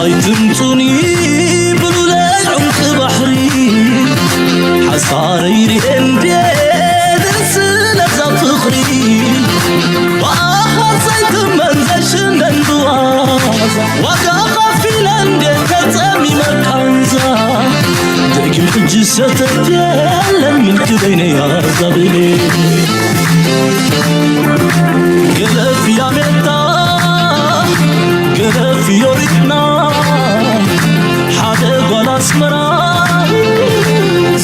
ኣይትምጹኒ ብሉለይ ዑምቂ ባሕሪ፣ ሓሳረይ ርኤ እንዴ ደስ ለዛ ፍቕሪ። ብኣኻል ዘይትመን ዘይሽነን ብዋዛ፣ ዋጋ ኸፊለ እንዴ ተጸሚመ ቃንዛ። ደጊም ሕጂ ሰተት የለን ምልኪ በይነይ ኣዛብሌ። ገለፍ ያሜታ፣ ገለፍ ዮሪትና፣ ሓደ ጓል ኣስመራ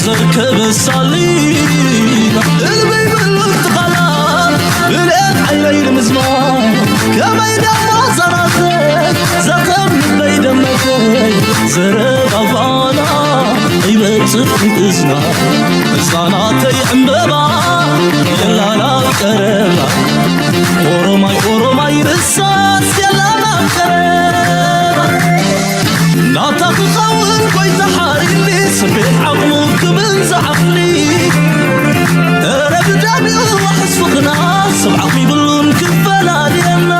ዘርከበ ሳሊና። እልበይ በሉ ትኻላ፣ ብልኤት ዓይነይ ንምዝማር፣ ከመይ ደሞ ዘናተይ፣ ዘኸም ልበይ ደመተይ፣ ዘረባ ፋና ይበጽሕ እዝና። እዛ ናተይ ዕምበባ የላና ቀረባ፣ ኦሮማይ ኦሮማይ ርሳስ የላና ቀረባ። ናታ ክኸውን ጎይታ ሓሪኒ፣ ስምዒት ዓቕሙ ክብል ዝዓቕሊ። እረ ብዳቢኡ ዋሕስ ፍቕርና፣ ሰብ ዓቕሚ ይብሉን ክፈላልየና።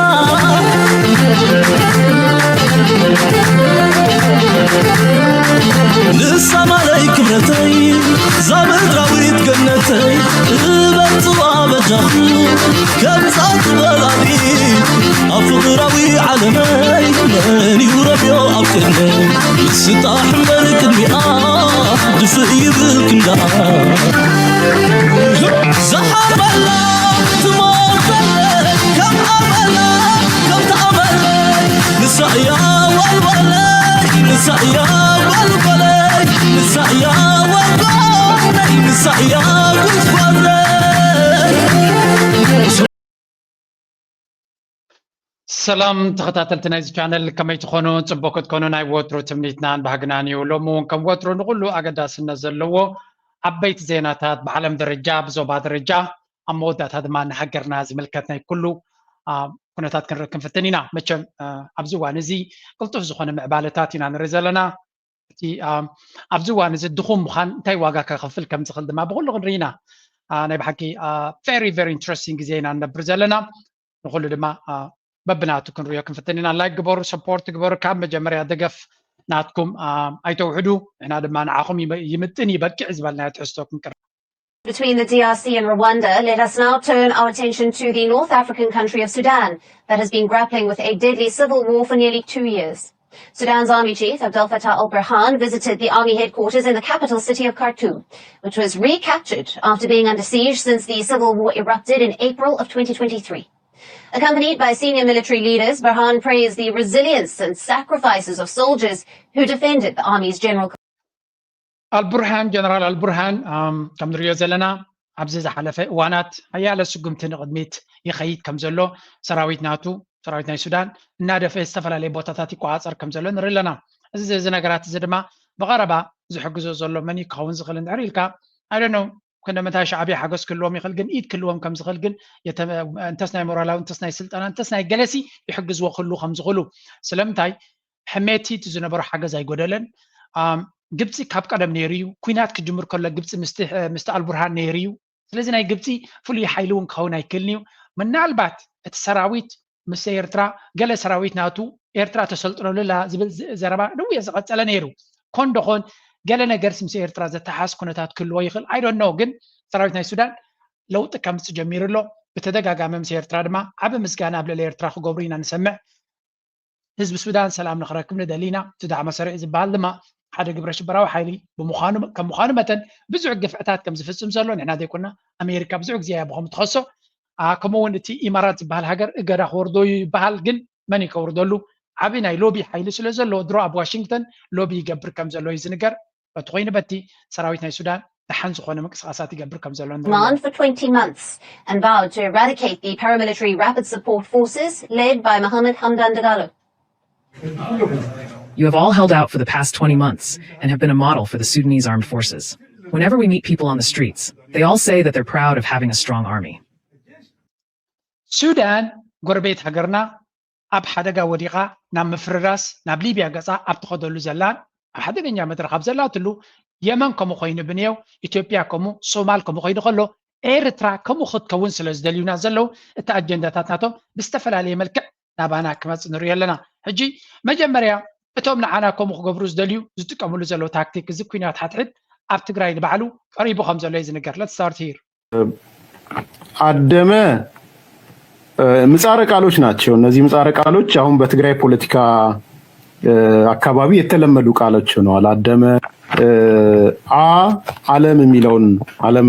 ንሳ ማለይ ክብረተይ፣ እዛ ምድራዊት ገነተይ፣ እበልጽዋ በጃኹ፣ ከምዛ ዝበላሊ ኣብ ፍቕራዊ ዓለመይ፣ መን እዩ ረብዮ ኣብ ቅድመይ? ይስጣሕ እምበር ቅድሚኣ፣ ድፍእ ይብል ክንዳኣ። ዝሓርበላ ትሞተለይ፣ ከም ኣመላ፣ ከም ተኣመለይ፣ ንሳ እያ ወልወለይ፣ ንሳ እያ ወልወለይ፣ ንሳ እያ ወልወለይ፣ ንሳ እያ ጉዝጓዘይ። ሰላም ተኸታተልቲ ናይዚ ቻነል፣ ከመይ ትኾኑ? ጽቡቕ ክትኮኑ ናይ ወትሩ ትምኒትናን ባህግናን እዩ። ሎሚ እውን ከም ወትሩ ንኹሉ ኣገዳስነት ዘለዎ ዓበይቲ ዜናታት ብዓለም ደረጃ፣ ብዞባ ደረጃ፣ ኣብ መወዳእታ ድማ ንሃገርና ዝምልከት ናይ ኩሉ፣ አ፣ ኩነታት ክንርኢ ክንፍትን ኢና። መቸም፣ አ፣ ኣብዚ እዋን እዚ ቅልጡፍ ዝኾነ ምዕባለታት ኢና ንርኢ ዘለና። እቲ፣ አ፣ ኣብዚ እዋን እዚ ድኹም ምዃን እንታይ ዋጋ ከኸፍል ከም ዝኽእል ድማ ብኹሉ ክንርኢ ኢና። አ፣ ናይ ብሓቂ፣ አ፣ very very interesting ግዜ ኢና ንነብር ዘለና። ንኹሉ ድማ፣ አ፣ በብናቱ ክንርእዮ ክንፍትን ኢና። ላይክ ግበሩ፣ ሰፖርት ግበሩ። ካብ መጀመርያ ደገፍ ናትኩም፣ አ፣ ኣይተውሕዱ። ንሕና ድማ ንዓኹም ይመ-፣ ይምጥን ይበቅዕ ዝበልናዮ ትሕዝቶ ክንቅርብ። Between the D R C and Rwanda, let us now turn our attention to the North African country of Sudan that has been grappling with a deadly civil war for nearly two years. Sudan's army chief, Abdel Fattah al-Burhan, visited the army headquarters in the capital city of Khartoum, which was recaptured after being under siege since the civil war erupted in April of twenty twenty-three. Accompanied by senior military leaders, Burhan praised the resilience and sacrifices of soldiers who defended the army's general. ኣልቡርሃን፣ ጀነራል ኣልቡርሃን፣ ኣም፣ ከም ንሪኦ ዘለና ኣብዚ ዝሓለፈ እዋናት ሓያለ ስጉምቲ ንቕድሚት ይኸይድ ከም ዘሎ፣ ሰራዊት ናቱ፣ ሰራዊት ናይ ሱዳን እናደፈ ዝተፈላለየ ቦታታት ይቆፃፀር ከም ዘሎ ንርኢ ኣለና። እዚ፣ እዚ ነገራት እዚ ድማ ብቐረባ ዝሕግዞ ዘሎ መን እዩ ክኸውን ዝኽእል እንድሕር ኢልካ፣ I don't know፣ ክንደ መታይ ሻዕብያ ሓገዝ ክህልዎም ይኽእል፣ ግን ኢድ ክህልዎም ከም ዝኽእል ግን የተ-፣ እንተስ ናይ ሞራላዊ፣ እንተስ ናይ ስልጠና፣ እንተስ ናይ ገለሲ ይሕግዝዎ ክህሉ ከም ዝኽእሉ። ስለምንታይ ሕሜቲ እቲ ዝነበሮ ሓገዝ ኣይጎደለን። ኣም፣ ግብፂ ካብ ቀደም ነይሩ እዩ። ኩናት ክጅምር ከሎ ግብፂ ምስቲ፣ ምስቲ ኣልቡርሃን ነይሩ እዩ። ስለዚ ናይ ግብፂ ፍሉይ ሓይሊ እውን ክኸውን ኣይክእልን እዩ። ምናልባት እቲ ሰራዊት ምስ ኤርትራ፣ ገለ ሰራዊት ናቱ ኤርትራ ተሰልጥነሉ ኣላ ዝብል ዝ-፣ ዘረባ ነዊሕ ዝቐጸለ ነይሩ። ኮን ደኾን ገለ ነገርስ ምስ ኤርትራ ዘተሓዝ ኩነታት ክህልዎ ይኽእል፣ I don't know። ግን ሰራዊት ናይ ሱዳን ለውጢ ከምጽእ ጀሚሩ ኣሎ። ብተደጋጋሚ ምስ ኤርትራ ድማ ዓቢ ምስጋና ኣብ ልዕሊ ኤርትራ ክገብሩ ኢና ንሰምዕ። ህዝቢ ሱዳን ሰላም ንኽረክብ ንደሊ ኢና። እቲ ዳዕመ ሰሪዕ ዝበሃል ድማ ሓደ ግብረ ሽበራዊ ሓይሊ ብምዃኑ፣ ከም ምዃኑ መጠን ብዙሕ ግፍዕታት ከም ዝፍጽም ዘሎ ንሕና ዘይኮና፣ ኣሜሪካ ብዙሕ ግዜ እያ ብኸምኡ ትኸሶ። ኣ፣ ከምኡ እውን እቲ ኢማራት ዝበሃል ሃገር እገዳ ክወርዶ እዩ ይበሃል፣ ግን መን እዩ ከውርደሉ? ዓቢ ናይ ሎቢ ሓይሊ ስለ ዘሎ ድሮ ኣብ ዋሽንግተን ሎቢ ይገብር ከም ዘሎ እዩ ዝንገር። በቲ ኮይኑ በቲ ሰራዊት ናይ ሱዳን ደሓን ዝኾነ ምንቅስቃሳት ይገብር ከም ዘሎ ንርኢ ኣለና። Command for twenty months and vowed to eradicate the paramilitary Rapid Support Forces led by Mohamed Hamdan Dagalo. You have all held out for the past twenty months and have been a model for the Sudanese armed forces. Whenever we meet people on the streets, they all say that they're proud of having a strong army. ሱዳን ጎረቤት ሃገርና ኣብ ሓደጋ ወዲቓ ናብ ምፍርራስ ናብ ሊብያ ገጻ ኣብ ትኸደሉ ዘላን ኣብ ሓደገኛ መድረኽ ኣብ ዘላትሉ የመን ከምኡ ኮይኑ ብንየው ኢትዮጵያ ከምኡ ሶማል ከምኡ ኮይኑ ከሎ ኤርትራ ከምኡ ክትከውን ስለ ዝደልዩና ዘለዉ እቲ ኣጀንዳታት ናቶም ብዝተፈላለየ መልክዕ ናባና ክመጽእ ንሪኦ ኣለና። ሕጂ መጀመርያ እቶም ንዓና ከምኡ ክገብሩ ዝደልዩ ዝጥቀምሉ ዘለዉ ታክቲክ፣ እዚ ኩናት ሓድሕድ ኣብ ትግራይ ንባዕሉ ቀሪቡ ከም ዘሎ እዩ ዝንገር። Let's start here. አደመ ምጻረ ቃሎች ናቸው። እነዚህ ምጻረ ቃሎች አሁን በትግራይ ፖለቲካ አካባቢ የተለመዱ ቃሎች ሆነዋል። አደመ አ አለም የሚለውን አለም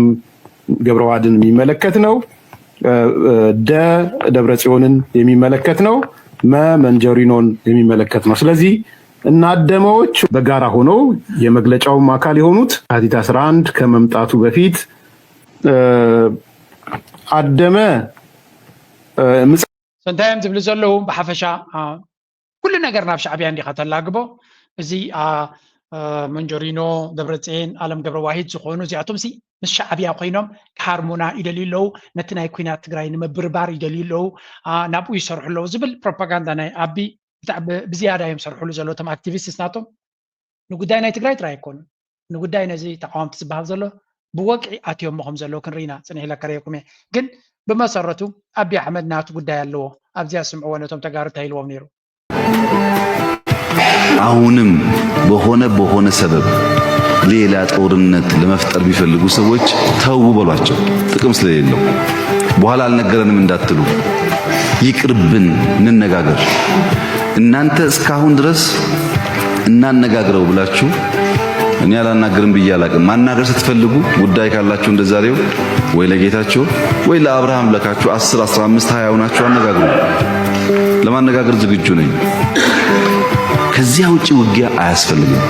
ገብረዋህድን የሚመለከት ነው። ደ ደብረ ጽዮንን የሚመለከት ነው። መ መንጀሪኖን የሚመለከት ነው። ስለዚህ እነ አደመዎች በጋራ ሆነው የመግለጫውም አካል የሆኑት የካቲት አስራ አንድ ከመምጣቱ በፊት አደመ እንታይ እዮም ዝብሉ ዘለዉ? ብሓፈሻ ኩሉ ነገር ናብ ሻዕብያ እንዲኻ ተላግቦ። እዚ መንጀሪኖ፣ ደብረፅን፣ ኣለም ገብረዋሂድ ዝኾኑ እዚኣቶም ሲ ምስ ሻዕብያ ኮይኖም ክሃርሙና ይደልዩ ኣለዉ፣ ነቲ ናይ ኩናት ትግራይ ንምብርባር ይደልዩ ኣለዉ፣ ናብኡ ይሰርሑ ኣለዉ ዝብል ፕሮፓጋንዳ ናይ ኣቢ ብዝያዳ እዮም ሰርሕሉ ዘለዉ እቶም ኣክቲቪስትስ ናቶም። ንጉዳይ ናይ ትግራይ ጥራይ ኣይኮኑን፣ ንጉዳይ ነዚ ተቃወምቲ ዝበሃል ዘሎ ብወግዒ ኣትዮሞ ከም ዘለዉ ክንርኢ ኢና ጽኒሕ ኢለ ከርእየኩም እየ። ግን ብመሰረቱ ኣቢ ኣሕመድ ናቱ ጉዳይ ኣለዎ። ኣብዚኣ ስምዕዎ ነቶም ተጋሩ እንታይ ኢልዎም ነይሩ። አሁንም በሆነ በሆነ ሰበብ ሌላ ጦርነት ለመፍጠር ቢፈልጉ ሰዎች ተዉ በሏቸው፣ ጥቅም ስለሌለው። በኋላ አልነገረንም እንዳትሉ፣ ይቅርብን፣ እንነጋገር። እናንተ እስካሁን ድረስ እናነጋግረው ብላችሁ እኔ አላናግርም ብዬ አላቅም። ማናገር ስትፈልጉ ጉዳይ ካላችሁ እንደዛሬው ወይ ለጌታቸው ወይ ለአብርሃም ለካችሁ አስር አስራ አምስት ሃያ ሆናችሁ አነጋግሩ። ለማነጋገር ዝግጁ ነኝ። ከዚያ ውጪ ውጊያ አያስፈልግም።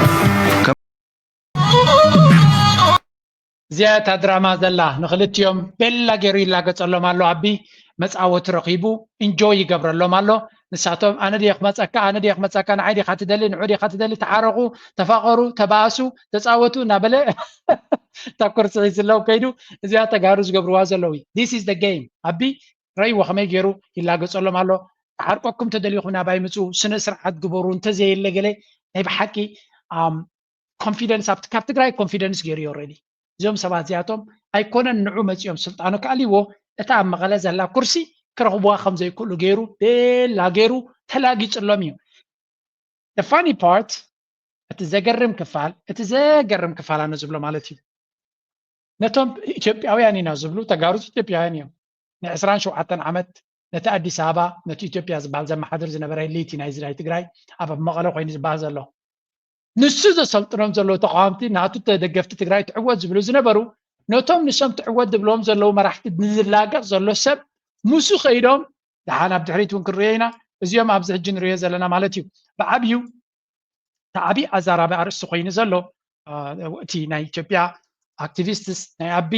እዚኣ እታ ድራማ ዘላ ንክልቲኦም ቤላ ገይሩ ይላገጸሎም ኣሎ። ኣቢ መጻወቲ ረኺቡ ኢንጆይ ይገብረሎም ኣሎ። ንሳቶም ኣነ ድየ ክመጸካ፣ ኣነ ድየ ክመጸካ፣ ንዓይ ዲኻ ትደሊ፣ ንዑ ዲኻ ትደሊ፣ ተዓረቑ፣ ተፋቐሩ፣ ተባእሱ፣ ተጻወቱ እናበለ እታ ኩርሲ ሒዝሎም ከይዱ እዚኣ ተጋሩ ዝገብርዋ ዘለዉ እዩ። This is the game። ኣቢ ረይዎ ከመይ ገይሩ ይላገጸሎም ኣሎ። ተዓርቀኩም ተደሊኹም ናባይ ምጹ፣ ስነ ስርዓት ግበሩ፣ እንተዘየለ ገለ ናይ ብሓቂ ኮንፊደንስ ኣብቲ ካብ ትግራይ ኮንፊደንስ ገይሩ እዩ ኦልሬዲ። እዞም ሰባት እዚኣቶም ኣይኮነን ንዑ መፂኦም ስልጣኑ ከኣልይዎ እታ ኣብ መቐለ ዘላ ኩርሲ ክረኽቡዋ ከም ዘይክእሉ ገይሩ ቤላ ገይሩ ተላጊፅሎም እዩ። The funny part እቲ ዘገርም ክፋል እቲ ዘገርም ክፋል ኣነ ዝብሎ ማለት እዩ ነቶም ኢትዮጵያውያን ኢና ዝብሉ ተጋሩት ኢትዮጵያውያን እዮም። ን27 ዓመት ነቲ ኣዲስ ኣበባ ነቲ ኢትዮጵያ ዝበሃል ዘመሓድር ዝነበረ ኤሊት ናይዚ ናይ ትግራይ ኣብ መቐለ ኮይኑ ዝበሃል ዘሎ ንሱ ዘሰልጥኖም ዘለዉ ተቃወምቲ ናቱ ተደገፍቲ ትግራይ ትዕወት ዝብሉ ዝነበሩ ነቶም ንሶም ትዕወት ዝብሎም ዘለዉ መራሕቲ ንዝላገፅ ዘሎ ሰብ ምሱ ከይዶም ደሓን ኣብ ድሕሪት እውን ክንሪኦ ኢና። እዚኦም ኣብዚ ሕጂ ንሪኦ ዘለና ማለት እዩ። ብዓብዩ እቲ ዓብዪ ኣዛራቢ ኣርእስቲ ኮይኑ ዘሎ እቲ ናይ ኢትዮጵያ ኣክቲቪስትስ ናይ ኣቢ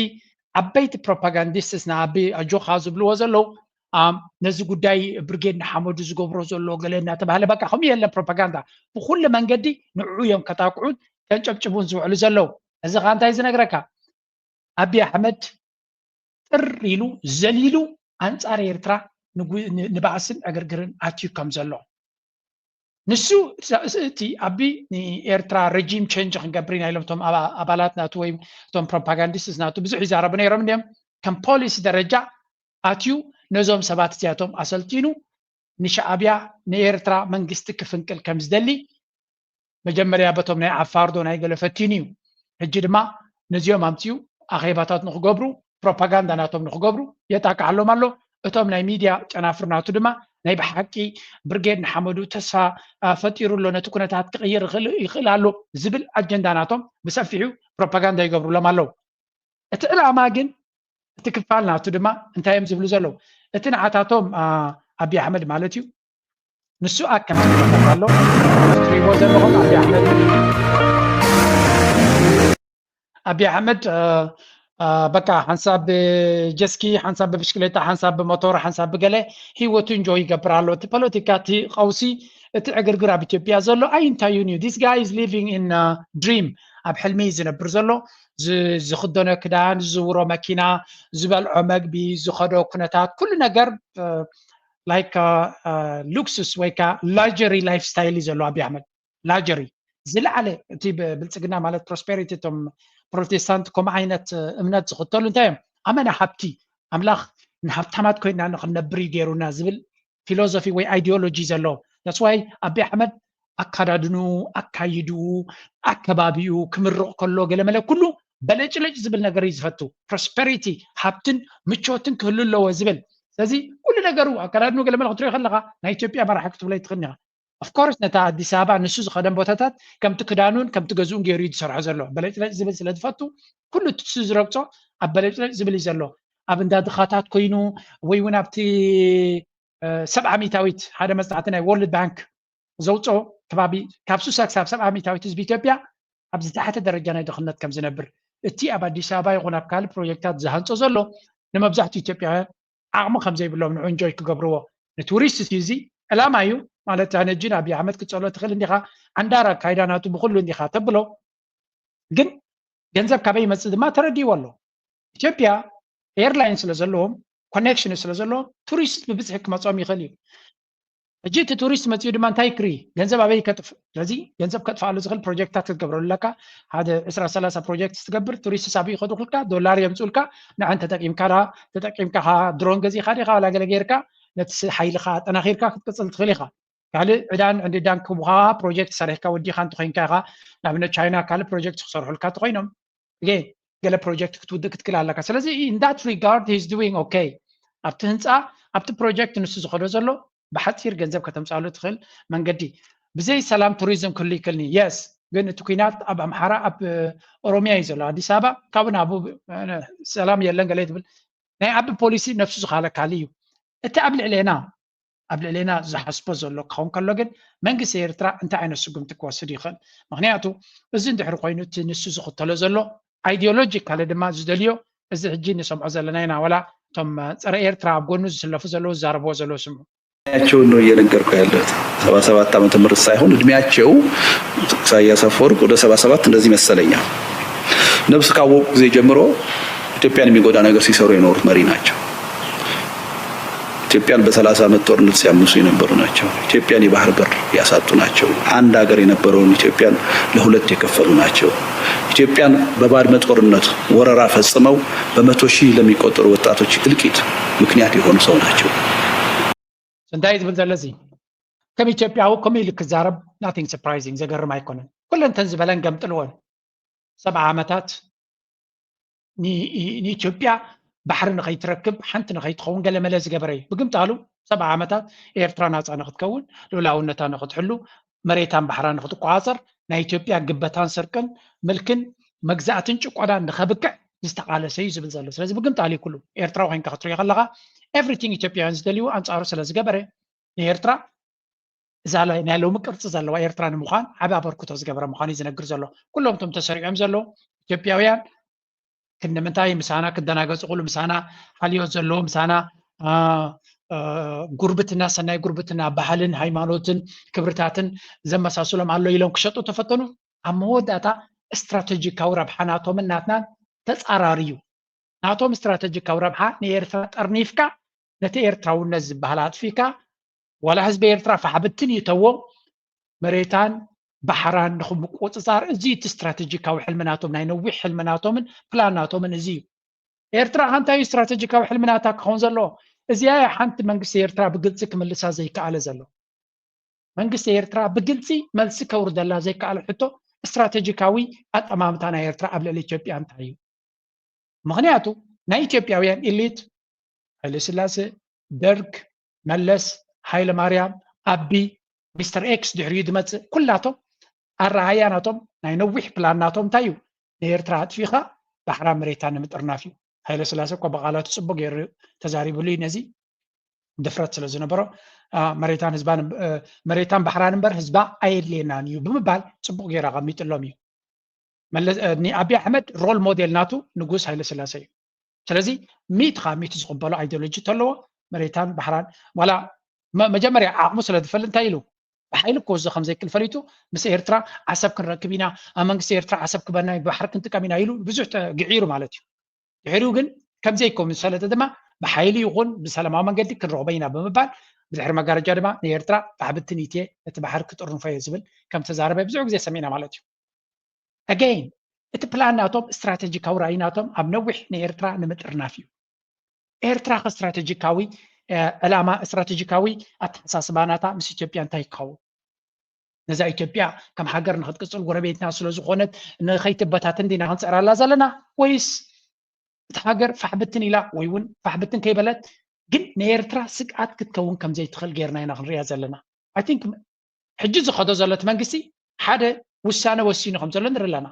ዓበይቲ ፕሮፓጋንዲስትስ ንኣቢ ኣጆኻ ዝብልዎ ዘለዉ ነዚ ጉዳይ ብርጌድ ንሓመዱ ዝገብሮ ዘሎ ገለ እናተባሃለ በቃ ከምኡ የለን ፕሮፓጋንዳ ብኩሉ መንገዲ ንዕኡ እዮም ከጣቅዑን ከንጨብጭቡን ዝውዕሉ ዘለዉ። እዚ ከዓ እንታይ ዝነግረካ ኣቢ ኣሕመድ ጥር ኢሉ ዘሊሉ ኣንፃር ኤርትራ ንባእስን ዕግርግርን ኣትዩ ከም ዘሎ ንሱ እቲ ኣቢ ንኤርትራ ረጂም ቸንጅ ክንገብር ኢና ኢሎም እቶም ኣባላት ናቱ ወይ እቶም ፕሮፓጋንዲስትስ ናቱ ብዙሕ ይዛረቡ ነይሮም እንዲም ከም ፖሊሲ ደረጃ ኣትዩ ነዞም ሰባት እዚኣቶም ኣሰልጢኑ ንሻዕብያ ንኤርትራ መንግስቲ ክፍንቅል ከም ዝደሊ መጀመርያ በቶም ናይ ዓፋር ዶ ናይ ገለ ፈቲኑ እዩ። ሕጂ ድማ ነዚኦም ኣምፅኡ ኣኼባታት ንክገብሩ ፕሮፓጋንዳ ናቶም ንክገብሩ የጣቅዓሎም ኣሎ። እቶም ናይ ሚድያ ጨናፍር ናቱ ድማ ናይ ብሓቂ ብርጌድ ንሓመዱ ተስፋ ፈጢሩ ኣሎ ነቲ ኩነታት ክቕይር ይኽእል ኣሎ ዝብል ኣጀንዳ ናቶም ብሰፊሑ ፕሮፓጋንዳ ይገብሩሎም ኣለዉ። እቲ ዕላማ ግን እቲ ክፋል ናቱ ድማ እንታይ እዮም ዝብሉ ዘለዉ? እቲ ንዓታቶም ኣቢ ኣሕመድ ማለት እዩ ንሱ ኣከም ኣሎ ትሪቦ ዘለኹም ኣቢ ኣሕመድ ኣቢ ኣሕመድ በቃ ሓንሳብ ብጀስኪ ሓንሳብ ብብሽክሌታ ሓንሳብ ብሞቶር ሓንሳብ ብገለ ህይወቱ እንጆ ይገብር ኣሎ። እቲ ፖለቲካ እቲ ቀውሲ እቲ ዕግርግር ኣብ ኢትዮጵያ ዘሎ ኣይንታዩን እዩ። This guy is living in dream ኣብ ሕልሚ ዝነብር ዘሎ ዝኽደኖ ክዳን ዝዝውሮ መኪና ዝበልዖ መግቢ ዝኸዶ ኩነታት ኩሉ ነገር like ሉክሱስ ወይ ከዓ ላጀሪ ላይፍ ስታይል እዩ ዘሎ ኣቢ ኣሕመድ ላጀሪ ዝለዓለ እቲ ብልፅግና ማለት ፕሮስፔሪቲ እቶም ፕሮቴስታንት ከምኡ ዓይነት እምነት ዝኽተሉ እንታይ እዮም ኣመና ሃብቲ ኣምላኽ ንሃብታማት ኮይና ንክንነብር እዩ ገይሩና ዝብል ፊሎዞፊ ወይ ኣይዲዮሎጂ ዘለዎ that's why ኣቢ ኣሕመድ ኣካዳድኑ፣ ኣካይድኡ፣ ኣከባቢኡ ክምርቕ ከሎ ገለመለ ኩሉ በለጭለጭ ዝብል ነገር እዩ ዝፈቱ። ፕሮስፐሪቲ፣ ሃብትን ምቾትን ክህሉ ኣለዎ ዝብል። ስለዚ ኩሉ ነገሩ ኣካዳድኑ ገለመለ ክትሪኦ ከለኻ ናይ ኢትዮጵያ መራሒ ክትብሎ ኣይትኽእልን ኢኻ። ኦፍኮርስ ነታ ኣዲስ ኣበባ ንሱ ዝኸደን ቦታታት ከምቲ ክዳኑን ከምቲ ገዝኡን ገይሩ እዩ ዝሰርሖ ዘሎ። በለጭለጭ ዝብል ስለ ዝፈቱ ኩሉ እቲ ንሱ ዝረግጾ ኣብ በለጭለጭ ዝብል እዩ ዘሎ። ኣብ እንዳ ድኻታት ኮይኑ ወይ እውን ኣብቲ ሰብዓ ሚእታዊት ሓደ መጽናዕቲ ናይ ወርልድ ባንክ ዘውፅኦ ከባቢ ካብ ሱሳ ክሳብ ሰብዓ ሚእታዊት ህዝቢ ኢትዮጵያ ኣብ ዝተሓተ ደረጃ ናይ ድኽነት ከም ዝነብር፣ እቲ ኣብ ኣዲስ ኣበባ ይኹን ኣብ ካልእ ፕሮጀክታት ዝሃንጾ ዘሎ ንመብዛሕትኡ ኢትዮጵያውያን ዓቕሚ ከም ዘይብሎም ንኡ ኢንጆይ ክገብርዎ ንቱሪስት እዩ። እዚ ዕላማ እዩ ማለት ኣነ እጅን ኣብይ ኣሕመድ ክትፀሎ ትኽእል እንዲኻ፣ ዓንዳር ኣካይዳ ናቱ ብኩሉ እንዲኻ ተብሎ፣ ግን ገንዘብ ካበይ ይመፅእ ድማ ተረዲእዎ ኣሎ። ኢትዮጵያ ኤርላይን ስለ ዘለዎም ኮኔክሽን ስለ ዘለዎም ቱሪስት ብብዝሒ ክመፆም ይኽእል እዩ። ሕጂ እቲ ቱሪስት መፂኡ ድማ እንታይ ክርኢ? ገንዘብ ኣበይ ከጥፍ? ስለዚ ገንዘብ ከጥፍኣሉ ዝኽእል ፕሮጀክትታት ክትገብረሉ ኣለካ። ሓደ ዕስራ ሰላሳ ፕሮጀክት ትገብር፣ ቱሪስት ሳብ ይኸዱ ክልካ ዶላር የምፅኡልካ፣ ንዐን ተጠቂምካ ዳ ተጠቂምካ ኻ ድሮን ገዚእካ ዲኻ ዋላ ገለ ጌርካ ነቲ ስ- ሓይልኻ ኣጠናኺርካ ክትቅፅል ትኽእል ኢኻ። ካልእ ዕዳን ዕንድዳን ክቡኻ ፕሮጀክት ሰሪሕካ ወዲኻ እንተኾይንካ ኢኻ። ንኣብነት ቻይና ካልእ ፕሮጀክት ክሰርሑልካ እንተኾይኖም ገ- ገለ ፕሮጀክት ክትውድእ ክትክእል ኣለካ። ስለዚ in that regard he's doing okay። ኣብቲ ህንፃ ኣብቲ ፕሮጀክት ንሱ ዝኸዶ ዘሎ ብሓፂር ገንዘብ ከተምፃሉ ትኽእል መንገዲ ብዘይ ሰላም ቱሪዝም ክህሉ ይክእልኒ። የስ ግን እቲ ኩናት ኣብ ኣምሓራ ኣብ ኦሮሚያ እዩ ዘሎ። ኣዲስ ኣበባ ካብኡ ናብኡ ሰላም የለን ገለ ትብል ናይ ኣቢ ፖሊሲ ነፍሱ ዝኻለካሉ እዩ። እቲ ኣብ ልዕሌና ኣብ ልዕሌና ዝሓስቦ ዘሎ ክኸውን ከሎ ግን መንግስቲ ኤርትራ እንታይ ዓይነት ስጉምቲ ክወስድ ይኽእል? ምክንያቱ እዚ እንድሕር ኮይኑ እቲ ንሱ ዝኽተሎ ዘሎ ኣይዲዮሎጂካሊ ድማ ዝደልዮ እዚ ሕጂ ንሰምዖ ዘለና ኢና። ዋላ እቶም ጸረ ኤርትራ ኣብ ጎኑ ዝስለፉ ዘለዉ ዝዛረብዎ ዘለዉ ስምዑ። እድሜያቸውን ነው እየነገርኩ ያለሁት። ሰባ ሰባት ዓመተ ምህረት ሳይሆን እድሜያቸው ኢሳያስ አፈወርቅ ወደ ሰባ ሰባት እንደዚህ መሰለኛል። ነብስ ካወቁ ጊዜ ጀምሮ ኢትዮጵያን የሚጎዳ ነገር ሲሰሩ የኖሩት መሪ ናቸው። ኢትዮጵያን በሰላሳ ዓመት ጦርነት ሲያምሱ የነበሩ ናቸው። ኢትዮጵያን የባህር በር ያሳጡ ናቸው። አንድ ሀገር የነበረውን ኢትዮጵያን ለሁለት የከፈሉ ናቸው። ኢትዮጵያን በባድመ ጦርነት ወረራ ፈጽመው በመቶ ሺህ ለሚቆጠሩ ወጣቶች እልቂት ምክንያት የሆኑ ሰው ናቸው። እንታይ ዝብል ዘለዚ ከም ኢትዮጵያዊ ከምኡ ኢሉ ክዛረብ nothing surprising፣ ዘገርም ኣይኮነን። ኩለንተን ዝበለን ገምጥልዎን ሰብዓ ዓመታት ንኢትዮጵያ ባሕሪ ንኸይትረክብ ሓንቲ ንኸይትኸውን ገለመለ ዝገበረ እዩ። ብግምጣሉ ሰብዓ ዓመታት ኤርትራ ናፃ ንክትከውን ልኡላውነታ ንክትሕሉ መሬታን ባሕራን ንክትቆፃፀር ናይ ኢትዮጵያ ግበታን ስርቅን ምልክን መግዛእትን ጭቆናን ንኸብቅዕ ዝተቓለሰ እዩ ዝብል ዘሎ። ስለዚ ብግምጣሉ ኩሉ ኤርትራዊ ኮይንካ ክትሪኦ ከለካ everything ኢትዮጵያውያን ዝደልይዎ ኣንፃሩ ስለ ዝገበረ ንኤርትራ እዛ ናይ ሎሚ ቅርፂ ዘለዋ ኤርትራ ንምዃን ዓቢ ኣበርክቶ ዝገበረ ምዃኑ እዩ ዝነግር ዘሎ። ኩሎም እቶም ተሰሪዖም ዘለዉ ኢትዮጵያውያን ክንዲ ምንታይ ምሳና ክደናገፁ ኩሉ ምሳና ሓልዮት ዘለዎ ምሳና ጉርብትና ሰናይ ጉርብትና ባህልን ሃይማኖትን ክብርታትን ዘመሳስሎም ኣሎ ኢሎም ክሸጡ ተፈተኑ ኣብ መወዳእታ ስትራቴጂካዊ ረብሓ ናቶምን ናትናን ተፃራሪ እዩ። ናቶም ስትራቴጂካዊ ረብሓ ንኤርትራ ጠርኒፍካ ነቲ ኤርትራውነት ዝበሃል ኣጥፊካ ዋላ ህዝቢ ኤርትራ ፋሕብትን ይተዎ መሬታን ባሕራን ንክምቁፅፃር እዚ እቲ ስትራቴጂካዊ ሕልሚ ናቶም ናይ ነዊሕ ሕልሚ ናቶምን ፕላን ናቶምን እዚ እዩ። ኤርትራ ከ እንታይ እዩ ስትራቴጂካዊ ሕልሚ ናታ ክኸውን ዘለዎ? እዚኣ እያ ሓንቲ መንግስቲ ኤርትራ ብግልፂ ክምልሳ ዘይከኣለ ዘሎ። መንግስቲ ኤርትራ ብግልፂ መልሲ ከውርደላ ዘይከኣለ ሕቶ ስትራቴጂካዊ ኣጠማምታ ናይ ኤርትራ ኣብ ልዕሊ ኢትዮጵያ እንታይ እዩ? ምኽንያቱ ናይ ኢትዮጵያውያን ኢሊት ሃይለስላሴ፣ ደርግ፣ መለስ፣ ሃይለማርያም፣ ኣቢ፣ ሚስተር ኤክስ ድሕሪኡ ዝመፅእ ኩላቶም ኣረኣያ ናቶም ናይ ነዊሕ ፕላን ናቶም እንታይ እዩ? ንኤርትራ ኣጥፊኻ ባሕራ መሬታ ንምጥርናፍ እዩ። ሃይለስላሴ እኮ ብቓላቱ ፅቡቅ ገይሩ ተዛሪብሉ እዩ ነዚ ድፍረት ስለ ዝነበሮ መሬታን ህዝባን መሬታን ባሕራን እምበር ህዝባ ኣየድልየናን እዩ ብምባል ፅቡቅ ገይሩ ኣቐሚጥሎም እዩ። ንኣብይ ኣሕመድ ሮል ሞዴል ናቱ ንጉስ ሃይለስላሴ እዩ። ስለዚ ሚእቲ ካብ ሚእቲ ዝቕበሎ ኣይዲዮሎጂ ተለዎ መሬታን ባሕራን ዋላ መጀመርያ ዓቕሙ ስለ ዝፈል እንታይ ኢሉ ብሓይሊ እኮ እዚ ከምዘይክል ፈሊጡ ምስ ኤርትራ ዓሰብ ክንረክብ ኢና ኣብ መንግስቲ ኤርትራ ዓሰብ ክበና ባሕሪ ክንጥቀም ኢና ኢሉ ብዙሕ ግዒሩ ማለት እዩ። ድሕሪኡ ግን ከምዘይከውን ዝፈለጠ ድማ ብሓይሊ ይኹን ብሰላማዊ መንገዲ ክንረኽቦ ኢና ብምባል ብድሕሪ መጋረጃ ድማ ንኤርትራ ፋሕብትን ኢትየ ነቲ ባሕሪ ክጥርንፎ እየ ዝብል ከም ተዛረበ ብዙሕ ግዜ ሰሚዕና ማለት እዩ። ኣገይን እቲ ፕላን ናቶም ስትራቴጂካዊ ራእይ ናቶም ኣብ ነዊሕ ንኤርትራ ንምጥርናፍ እዩ። ኤርትራ ከ ስትራቴጂካዊ ዕላማ ስትራቴጂካዊ ኣተሓሳስባ ናታ ምስ ኢትዮጵያ እንታይ ክኸውን? ነዛ ኢትዮጵያ ከም ሃገር ንክትቅፅል ጎረቤትና ስለዝኾነት ንኸይትበታተን ዲና ክንፅዕራላ ዘለና? ወይስ እታ ሃገር ፋሕብትን ኢላ ወይ እውን ፋሕብትን ከይበለት ግን ንኤርትራ ስግኣት ክትከውን ከም ዘይትኽእል ጌርና ኢና ክንሪኣ ዘለና? I think ሕጂ ዝኸዶ ዘሎ እቲ መንግስቲ ሓደ ውሳነ ወሲኑ ከም ዘሎ ንርኢ ኣለና።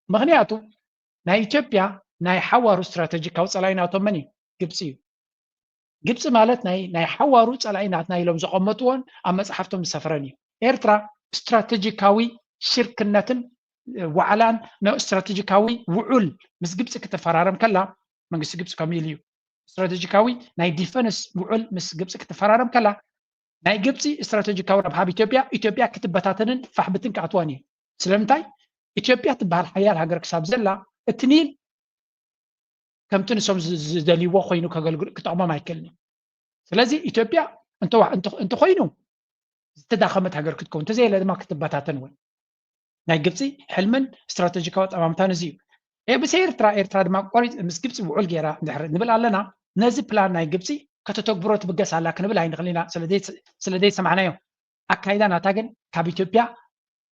ምክንያቱ ናይ ኢትዮጵያ ናይ ሓዋሩ ስትራተጂካዊ ፀላኢ ናቶም መን እዩ? ግብፂ እዩ። ግብፂ ማለት ናይ ናይ ሓዋሩ ፀላኢ ናትና ኢሎም ዘቐመጥዎን ኣብ መፅሓፍቶም ዝሰፈረን እዩ። ኤርትራ ስትራተጂካዊ ሽርክነትን ዋዕላን ስትራተጂካዊ ውዑል ምስ ግብፂ ክትፈራረም ከላ መንግስቲ ግብፂ ከምኡ ኢሉ እዩ። ስትራተጂካዊ ናይ ዲፈንስ ውዑል ምስ ግብፂ ክትፈራረም ከላ ናይ ግብፂ ስትራተጂካዊ ረብሓ ኣብ ኢትዮጵያ ኢትዮጵያ ክትበታተንን ፋሕብትን ክኣትዋን እዩ። ስለምንታይ? ኢትዮጵያ ትበሃል ሓያል ሃገር ክሳብ ዘላ እቲ ኒል ከምቲ ንሶም ዝደልይዎ ኮይኑ ከገልግል ክጠቕሞም ኣይክእልን እዩ። ስለዚ ኢትዮጵያ እንተኮይኑ ዝተዳኸመት ሃገር ክትከውን እንተዘየለ ድማ ክትበታተን እውን ናይ ግብፂ ሕልምን ስትራተጂካዊ ኣጠማምታን እዚ እዩ። ብሰ ኤርትራ ኤርትራ ድማ ቆሪፅ ምስ ግብፂ ውዑል ገይራ እንድሕር ንብል ኣለና ነዚ ፕላን ናይ ግብፂ ከተተግብሮ ትብገስ ኣላ ክንብል ኣይንኽእል ኢና ስለዘይሰማዕናዮ። ኣካይዳ ናታ ግን ካብ ኢትዮጵያ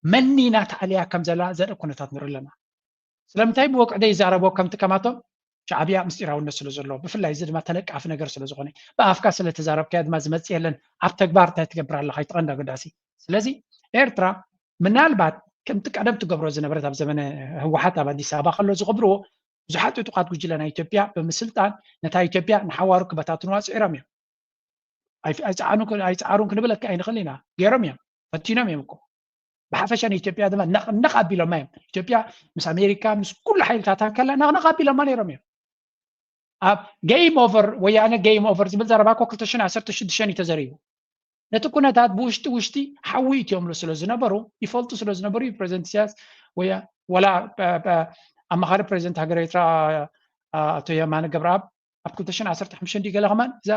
መኒና ተኣልያ ከም ዘላ ዘርኢ ኩነታት ንርኢ ኣለና። ስለምንታይ ብወቅዒ ይዛረቦ ከምቲ ከማቶም ሻዕብያ ምስጢራውነት ስለ ዘለዎ ብፍላይ እዚ ድማ ተለቃፊ ነገር ስለ ዝኾነ ብኣፍካ ስለ ተዛረብካዮ ድማ ዝመፅእ የለን ኣብ ተግባር እንታይ ትገብር ኣለካ ይትቐንዳ ገዳሲ ስለዚ ኤርትራ ምናልባት ከምቲ ቀደም ትገብሮ ዝነበረት ኣብ ዘመነ ህወሓት ኣብ ኣዲስ ኣበባ ከሎ ዝገብርዎ ብዙሓት ዕጡቃት ጉጅለ ናይ ኢትዮጵያ ብምስልጣን ነታ ኢትዮጵያ ንሓዋሩ ክበታትንዋ ፅዒሮም እዮም ኣይፀዓሩን ክንብለካ ኣይንኽእል ኢና ገይሮም እዮም ፈቲኖም እዮም እኮ ብሓፈሻ ንኢትዮጵያ ድማ ነቕ ኣቢሎማ እዮም ኢትዮጵያ ምስ ኣሜሪካ ምስ ኩሉ ሓይልታታ ከላ ነቕነቕ ኣቢሎማ ነይሮም እዮም ኣብ game over ወያነ game over ዝብል ዘረባ እኮ ክልተ ሽሕን ዓሰርተ ሽዱሽተን እዩ ተዘሪቡ ነቲ ኩነታት ብውሽጢ ውሽጢ ሓዊ እትዮምሉ ስለ ዝነበሩ ይፈልጡ ስለ ዝነበሩ እዩ ፕሬዚደንት ኢሳያስ ወላ ኣማኻሪ ፕሬዚደንት ሃገር ኤርትራ ኣቶ የማነ ገብረኣብ ኣብ ክልተ ሽሕን ዓሰርተ ሓሙሽተን ድዩ ገለ ከማን እዛ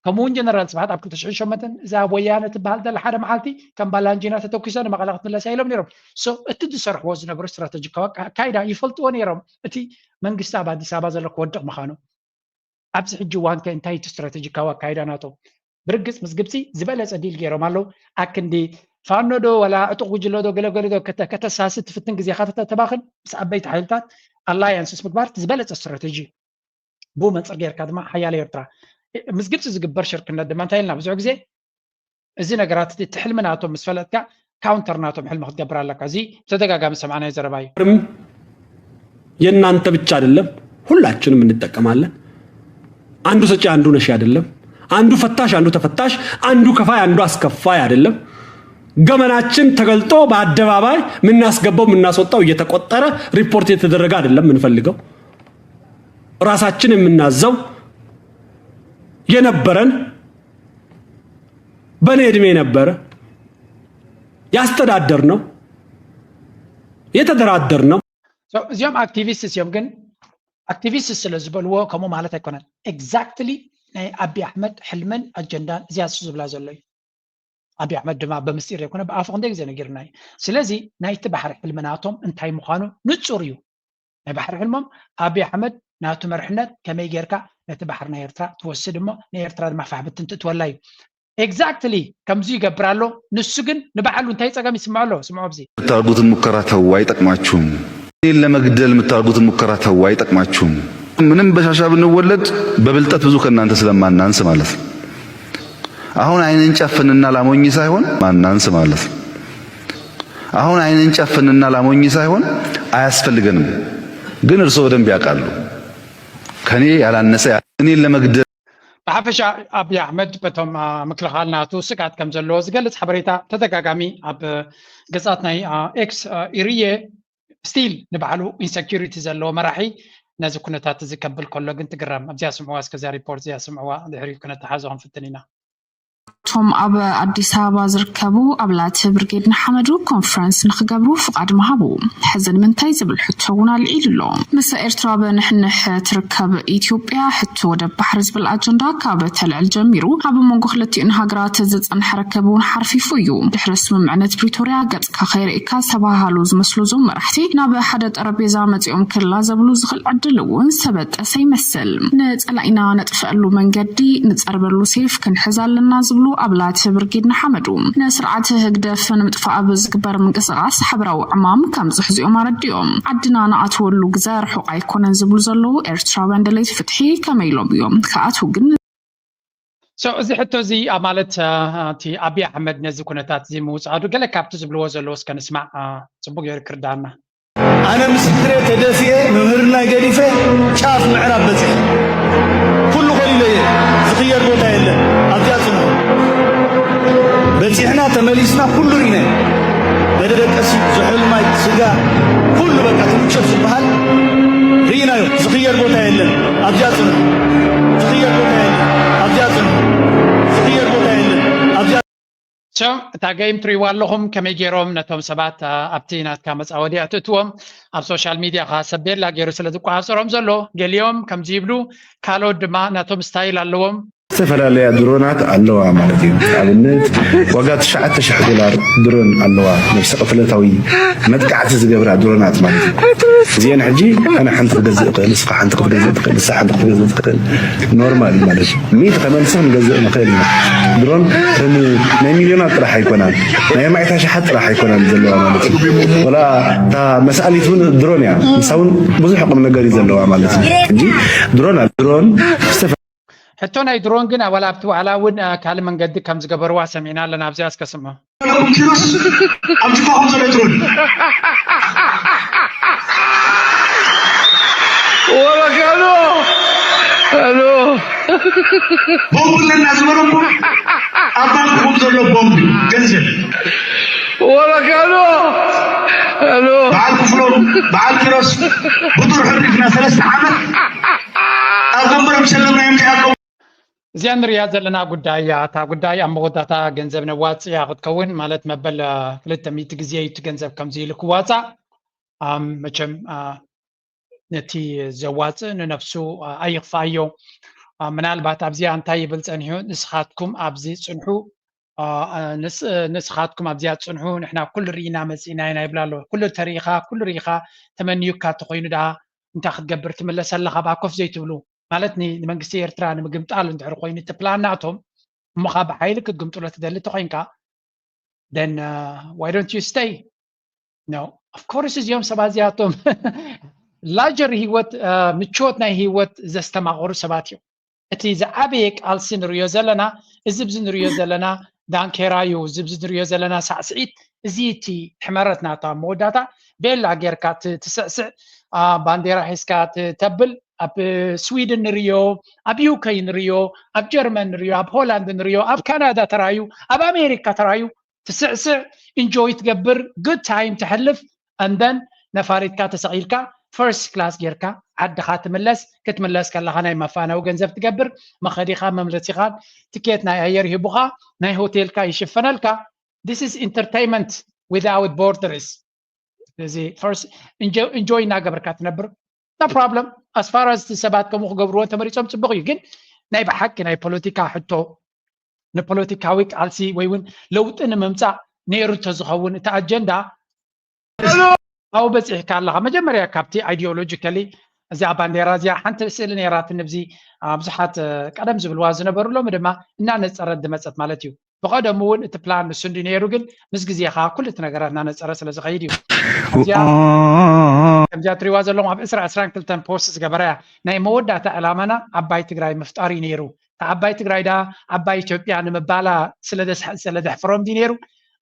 ከምኡ እውን ጀነራል ስብሓት ኣብ ክልተ ሽሕን ሸሞንተን እዛ ወያነ ትበሃል ዘላ ሓደ መዓልቲ ከም ባላንጂና ተተኩሰ ንመቐለ ክትምለሳ ኢሎም ነይሮም። So እቲ ዝሰርሕዎ ዝነበሩ ስትራተጂካዊ ኣካይዳ ይፈልጥዎ ነይሮም እቲ መንግስቲ ኣብ ኣዲስ ኣበባ ዘሎ ክወድቕ ምዃኑ። ኣብዚ ሕጂ እዋን ከ እንታይ እቲ ስትራተጂካዊ ኣካይዳ ናቶም? ብርግፅ ምስ ግብፂ ዝበለፀ ዲል ገይሮም ኣለዉ። ኣክንዲ ፋኖ ዶ ዋላ ዕጡቕ ጉጅለ ዶ ገለገለ ዶ ከተሳሲ ትፍትን ግዜኻ ተተባኽን ምስ ዓበይቲ ሓይልታት ኣላያንስስ ምግባር ዝበለፀ ስትራተጂ እዩ። ብኡ መፅር ጌርካ ድማ ሓያል ኤርትራ ምስ ግብፂ ዝግበር ሽርክነት ድማ እንታይ ኢልና ብዙሕ ግዜ እዚ ነገራት እቲ ሕልሚ ናቶም ምስ ፈለጥካ ካውንተር ናቶም ሕልሚ ክትገብር ኣለካ እዚ ብተደጋጋሚ ሰምዓናዮ ዘረባ እዩ የእናንተ ብቻ አይደለም ሁላችንም እንጠቀማለን አንዱ ሰጪ አንዱ ነሺ አይደለም አንዱ ፈታሽ አንዱ ተፈታሽ አንዱ ከፋይ አንዱ አስከፋይ አይደለም ገመናችን ተገልጦ በአደባባይ የምናስገባው የምናስወጣው እየተቆጠረ ሪፖርት እየተደረገ አይደለም የምንፈልገው ራሳችን የምናዘው የነበረን በእኔ እድሜ የነበረ ያስተዳደርነው የተደራደርነው እዚኦም activists እዮም ግን activists ስለ ዝበልዎ ከምኡ ማለት ኣይኮነን exactly ናይ ኣቢ ኣሕመድ ሕልምን ኣጀንዳን እዚኣ እሱ ዝብላ ዘሎ እዩ ኣቢ ኣሕመድ ድማ ብምስጢር ዘይኮነ ብኣፉ ክንደይ ግዜ ነጊርና እዩ ስለዚ ናይቲ ባሕሪ ሕልሚ ናቶም እንታይ ምዃኑ ንፁር እዩ ናይ ባሕሪ ሕልሞም ኣቢ ኣሕመድ ናቱ መርሕነት ከመይ ጌርካ ነቲ ባሕሪ ናይ ኤርትራ ትወስድ እሞ ንኤርትራ ድማ ፋሕብትን ትእትወላ እዩ exactly ከምዚ ይገብር ኣሎ ንሱ ግን ንባዕሉ እንታይ ፀገም ይስምዖ ኣሎ ስምዖ ኣብዚ የምታደርጉትን ሙከራ ተዉ አይጠቅማችሁም እኔን ለመግደል የምታደርጉትን ሙከራ ተዉ አይጠቅማችሁም ምንም በሻሻ ብንወለድ በብልጠት ብዙ ከእናንተ ስለማናንስ ማለት ነው አሁን አይንን ጨፍንና ላሞኝ ሳይሆን ማናንስ ማለት ነው አሁን አይንን ጨፍንና ላሞኝ ሳይሆን አያስፈልገንም ግን እርስዎ በደንብ ያውቃሉ ከኔ ያላነሰ እኔን ለመግደል ብሓፈሻ ኣብይ ኣሕመድ በቶም ምክልኻል ናቱ ስግኣት ከም ዘለዎ ዝገልፅ ሓበሬታ ተደጋጋሚ ኣብ ገፃት ናይ ኤክስ ይርየ ስቲል ንባዕሉ ኢንሰኪሪቲ ዘለዎ መራሒ ነዚ ኩነታት እዚ ከብል ከሎ ግን ትግረም ኣብዚኣ ስምዕዋ እስከዚኣ ሪፖርት እዚኣ ስምዕዋ ድሕሪ ክነተሓዞ ክንፍትን ኢና እቶም ኣብ ኣዲስ ኣበባ ዝርከቡ ኣባላት ብርጌድ ንሓመዱ ኮንፈረንስ ንክገብሩ ፍቓድ ምሃቡ ሕዚ ንምንታይ ዝብል ሕቶ እውን ኣልዒሉ ኣሎ። ምስ ኤርትራ ብንሕንሕ ትርከብ ኢትዮጵያ ሕቶ ወደብ ባሕሪ ዝብል ኣጀንዳ ካብ ተልዕል ጀሚሩ ኣብ መንጎ ክልቲኡን ሃገራት ዝጸንሐ ርክብ እውን ሓርፊፉ እዩ። ድሕሪ ስምምዕነት ፕሪቶርያ ገጽካ ከይርእካ ዝተባሃሃሉ ዝመስሉ እዞም መራሕቲ ናብ ሓደ ጠረጴዛ መጺኦም ክላዘብሉ ዝኽእል ዕድል እውን ዝተበጠሰ ይመስል። ንጸላኢና ነጥፍኣሉ መንገዲ ንጸርበሉ ሴፍ ክንሕዝ ኣለና ዝብሉ ኣባላት ብርጌድ ንሓመዱ፣ ንስርዓት ህግደፍ ንምጥፋእ ኣብ ዝግበር ምንቅስቓስ ሓበራዊ ዕማም ከም ዝሕዝኦም ኣረዲኦም። ዓድና ንኣትወሉ ግዘ ርሑቕ ኣይኮነን ዝብሉ ዘለዉ ኤርትራውያን ደለይቲ ፍትሒ ከመይ ኢሎም እዮም ክኣትዉ ግን? So፣ እዚ ሕቶ እዚ፣ አ፣ ማለት፣ አ፣ እቲ ኣብይ ኣሕመድ ነዚ ኩነታት እዚ ምውጻዱ ገለ ካብቲ ዝብልዎ ዘለዉ እስከ ንስማዕ፣ አ፣ ጽቡቅ ገይሩ ክርዳና። ኣነ ምስ ስድረ ተደፊኤ ምምህርናይ ገዲፈ ጫፍ ምዕራብ በጺሐ። ኩሉ ኮሊለየ ዝኽየድ ቦታ የለን። ኣብዚኣ ጽንሑ። በጺሕና ተመሊስና ኩሉ ርኢናዮ። መደቀሲ፣ ዝሑል ማይ፣ ስጋ፣ ኩሉ በቃ እቲ ምቾት ዝበሃል ርኢናዮ። ዝኽየድ ቦታ የለን። ኣብዚኣ ጽንሑ። ዝኽየድ ቦታ የለን። ኣብዚኣ ጽንሑ። ዝኽየድ ቦታ የለን። ኣብዚኣ So፣ እታ ገይም ትሪእዋ ኣለኹም ከመይ ገይሮም ነቶም ሰባት፣ አ፣ ኣብቲ ናትካ መጻወዲ ኣትእትዎም። ኣብ ሶሻል ሚድያ ከኣ ሰብ ቤላ ገይሩ ስለ ዝቆጻጸሮም ዘሎ፣ ገሊኦም ከምዚ ይብሉ፣ ካልኦት ድማ ናቶም ስታይል ኣለዎም። ዝተፈላለያ ድሮናት ኣለዋ ማለት እዩ። ንኣብነት ዋጋ ትሽዓተ ሽሕ ዶላር ድሮን ኣለዋ፣ ነብሰ ቅትለታዊ መጥቃዕቲ ዝገብራ ድሮናት ማለት እዩ። እዚአን ሕጂ ኣነ ሓንቲ ክገዝእ እኽእል፣ ንስኻ ሓንቲ ክትገዝእ ትኽእል፣ ንሳ ሓንቲ ክትገዝእ ትኽእል፣ ኖርማል እዩ ማለት እዩ። ሚእቲ ከመልስኽ ንገዝእ ንኽእል ኢና። ድሮን ከም ናይ ሚልዮናት ጥራሕ ኣይኮናን፣ ናይ ኣርባዕተ ኣሽሓት ጥራሕ ኣይኮናን ዘለዋ ማለት እዩ። ወላ እታ መሳሊት እውን ድሮን እያ፣ ንሳ እውን ብዙሕ ቁም ነገር እዩ ዘለዋ ማለት እዩ። ሕጂ ድሮን ኣለ፣ ድሮን ዝተፈ- ሕቶ ናይ ድሮን ግን ዋላ ኣብቲ ዋዕላ እውን፣ አ፣ ካልእ መንገዲ ከም ዝገበርዋ ሰሚዕና ኣለና። ኣብዚኣ እስከ ስምዑ። ኣለኩም ኪሮስ ኣብ ጅባኹም ዘሎ ድሮን ወረካሎ ኣሎ ቦምብ ኣለና ዝበለኩም ኣብ ባንክኹም ዘሎ ቦምብ ገንዘብ ወረካሎ ኣሎ በዓል ክፍሎም በዓል ኪሮስ ብጡር ሕሪፍና ሰለስተ ዓመት ኣብ ገንበሮም ሸለምናዮም ዲኣቆም እዚኣ ንሪኣ ዘለና ጉዳይ እያ። እታ ጉዳይ ኣብ መወዳእታ ገንዘብ ነዋፅእ እያ ክትከውን፣ ማለት መበል፣ አ፣ ክልተ ሚእቲ ግዜ እዩ እቲ ገንዘብ ከምዚ ኢሉ ክዋፃእ። ኣም፣ መቸም፣ አ፣ ነቲ ዘዋፅእ ንነፍሱ፣ አ፣ ኣይኽፍኣዮ። አ፣ ምናልባት ኣብዚኣ እንታይ ይብል ፀኒሑ፣ ንስኻትኩም ኣብዚ ፅንሑ፣ አ፣ አ፣ ንስ-፣ ንስኻትኩም ኣብዚኣ ፅንሑ፣ ንሕና ኩሉ ርኢና መፂእና ኢና ይብላ ኣሎ። ኩሉ ተሪኢኻ፣ ኩሉ ርኢኻ፣ ተመንዩካ ተኾይኑ ደኣ እንታይ ክትገብር ትምለስ ኣለኻ? ብኣ ኮፍ ዘይትብሉ? ማለት ን-፣ ንመንግስቲ ኤርትራ ንምግምጣል እንድሕር ኮይኑ እቲ ፕላን ናቶም፣ እሞኻ ብሓይሊ ክትግምጥሎ ትደሊ ተኾይንካ፣ then, uh, why don't you stay? No, of course እዚኦም ሰባት እዚኣቶም ላጀር ህይወት፣ አ፣ ምቾት ናይ ህይወት ዘስተማቐሩ ሰባት እዮም። እቲ ዝዓበየ ቃልሲ ንሪኦ ዘለና፣ እዚ ብዚ ንሪኦ ዘለና ዳንኬራ እዩ፣ እዚ ብዚ ንሪኦ ዘለና ሳዕስዒት፣ እዚ እቲ ሕመረት ናታ መወዳእታ ቤላ ጌርካ ት-፣ ትስዕስዕ፣ አ፣ ባንዴራ ሒዝካ ት-፣ ተብል፣ ኣብ ስዊድን ንሪኦ፣ ኣብ ዩኬ ንሪኦ፣ ኣብ ጀርመን ንሪኦ፣ ኣብ ሆላንድ ንሪኦ፣ ኣብ ካናዳ ተራዩ፣ ኣብ ኣሜሪካ ተራዩ፣ ትስዕስዕ፣ ኢንጆይ ትገብር፣ ጉድ ታይም ተሕልፍ፣ and then ነፋሪትካ ተሰቒልካ ፈርስት ክላስ ጌርካ ዓድኻ ትምለስ። ክትምለስ ከለኻ ናይ መፋነዊ ገንዘብ ትገብር፣ መኸዲኻን መምለሲኻን ትኬት ናይ ኣየር ይህቡኻ፣ ናይ ሆቴልካ ይሽፈነልካ። This is entertainment without borders። እዚ ፈርስት ኢንጆይ እናገበርካ ትነብር፣ no problem። As far as ሰባት ከምኡ ክገብርዎ እንተመሪፆም ፅቡቕ እዩ። ግን ናይ ብሓቂ ናይ ፖለቲካ ሕቶ፣ ንፖለቲካዊ ቃልሲ ወይ እውን ለውጢ ንምምፃእ ነይሩ እንተዝኸውን እቲ ኣጀንዳ ኣብኡ በፂሕካ ኣለኻ። መጀመርያ ካብቲ ኣይዲዮሎጂካሊ እዚኣ ባንዴራ እዚኣ ሓንቲ ስእሊ ነይራትኒ፣ ኣብዚ ብዙሓት፣ እ፣ ቀደም ዝብልዋ ዝነበሩ ሎሚ ድማ እናነፀረት ዝመፀት ማለት እዩ። ብቐደሙ እውን እቲ ፕላን ንሱ እንዲ ነይሩ፣ ግን ምስ ግዜኻ ኩሉ እቲ ነገራት እናነፀረ ስለ ዝኸይድ እዩ። እዚኣ ከምዚኣ ትሪእዋ ዘለኹም ኣብ ዕስራ ዕስራን ክልተን ፖስት ዝገበራ እያ። ናይ መወዳእታ ዕላማና ዓባይ ትግራይ ምፍጣር እዩ ነይሩ። እታ ዓባይ ትግራይ ደኣ ዓባይ ኢትዮጵያ ንምባላ ስለ ዘስ-፣ ስለ ዘሕፍሮም ድዩ ነይሩ?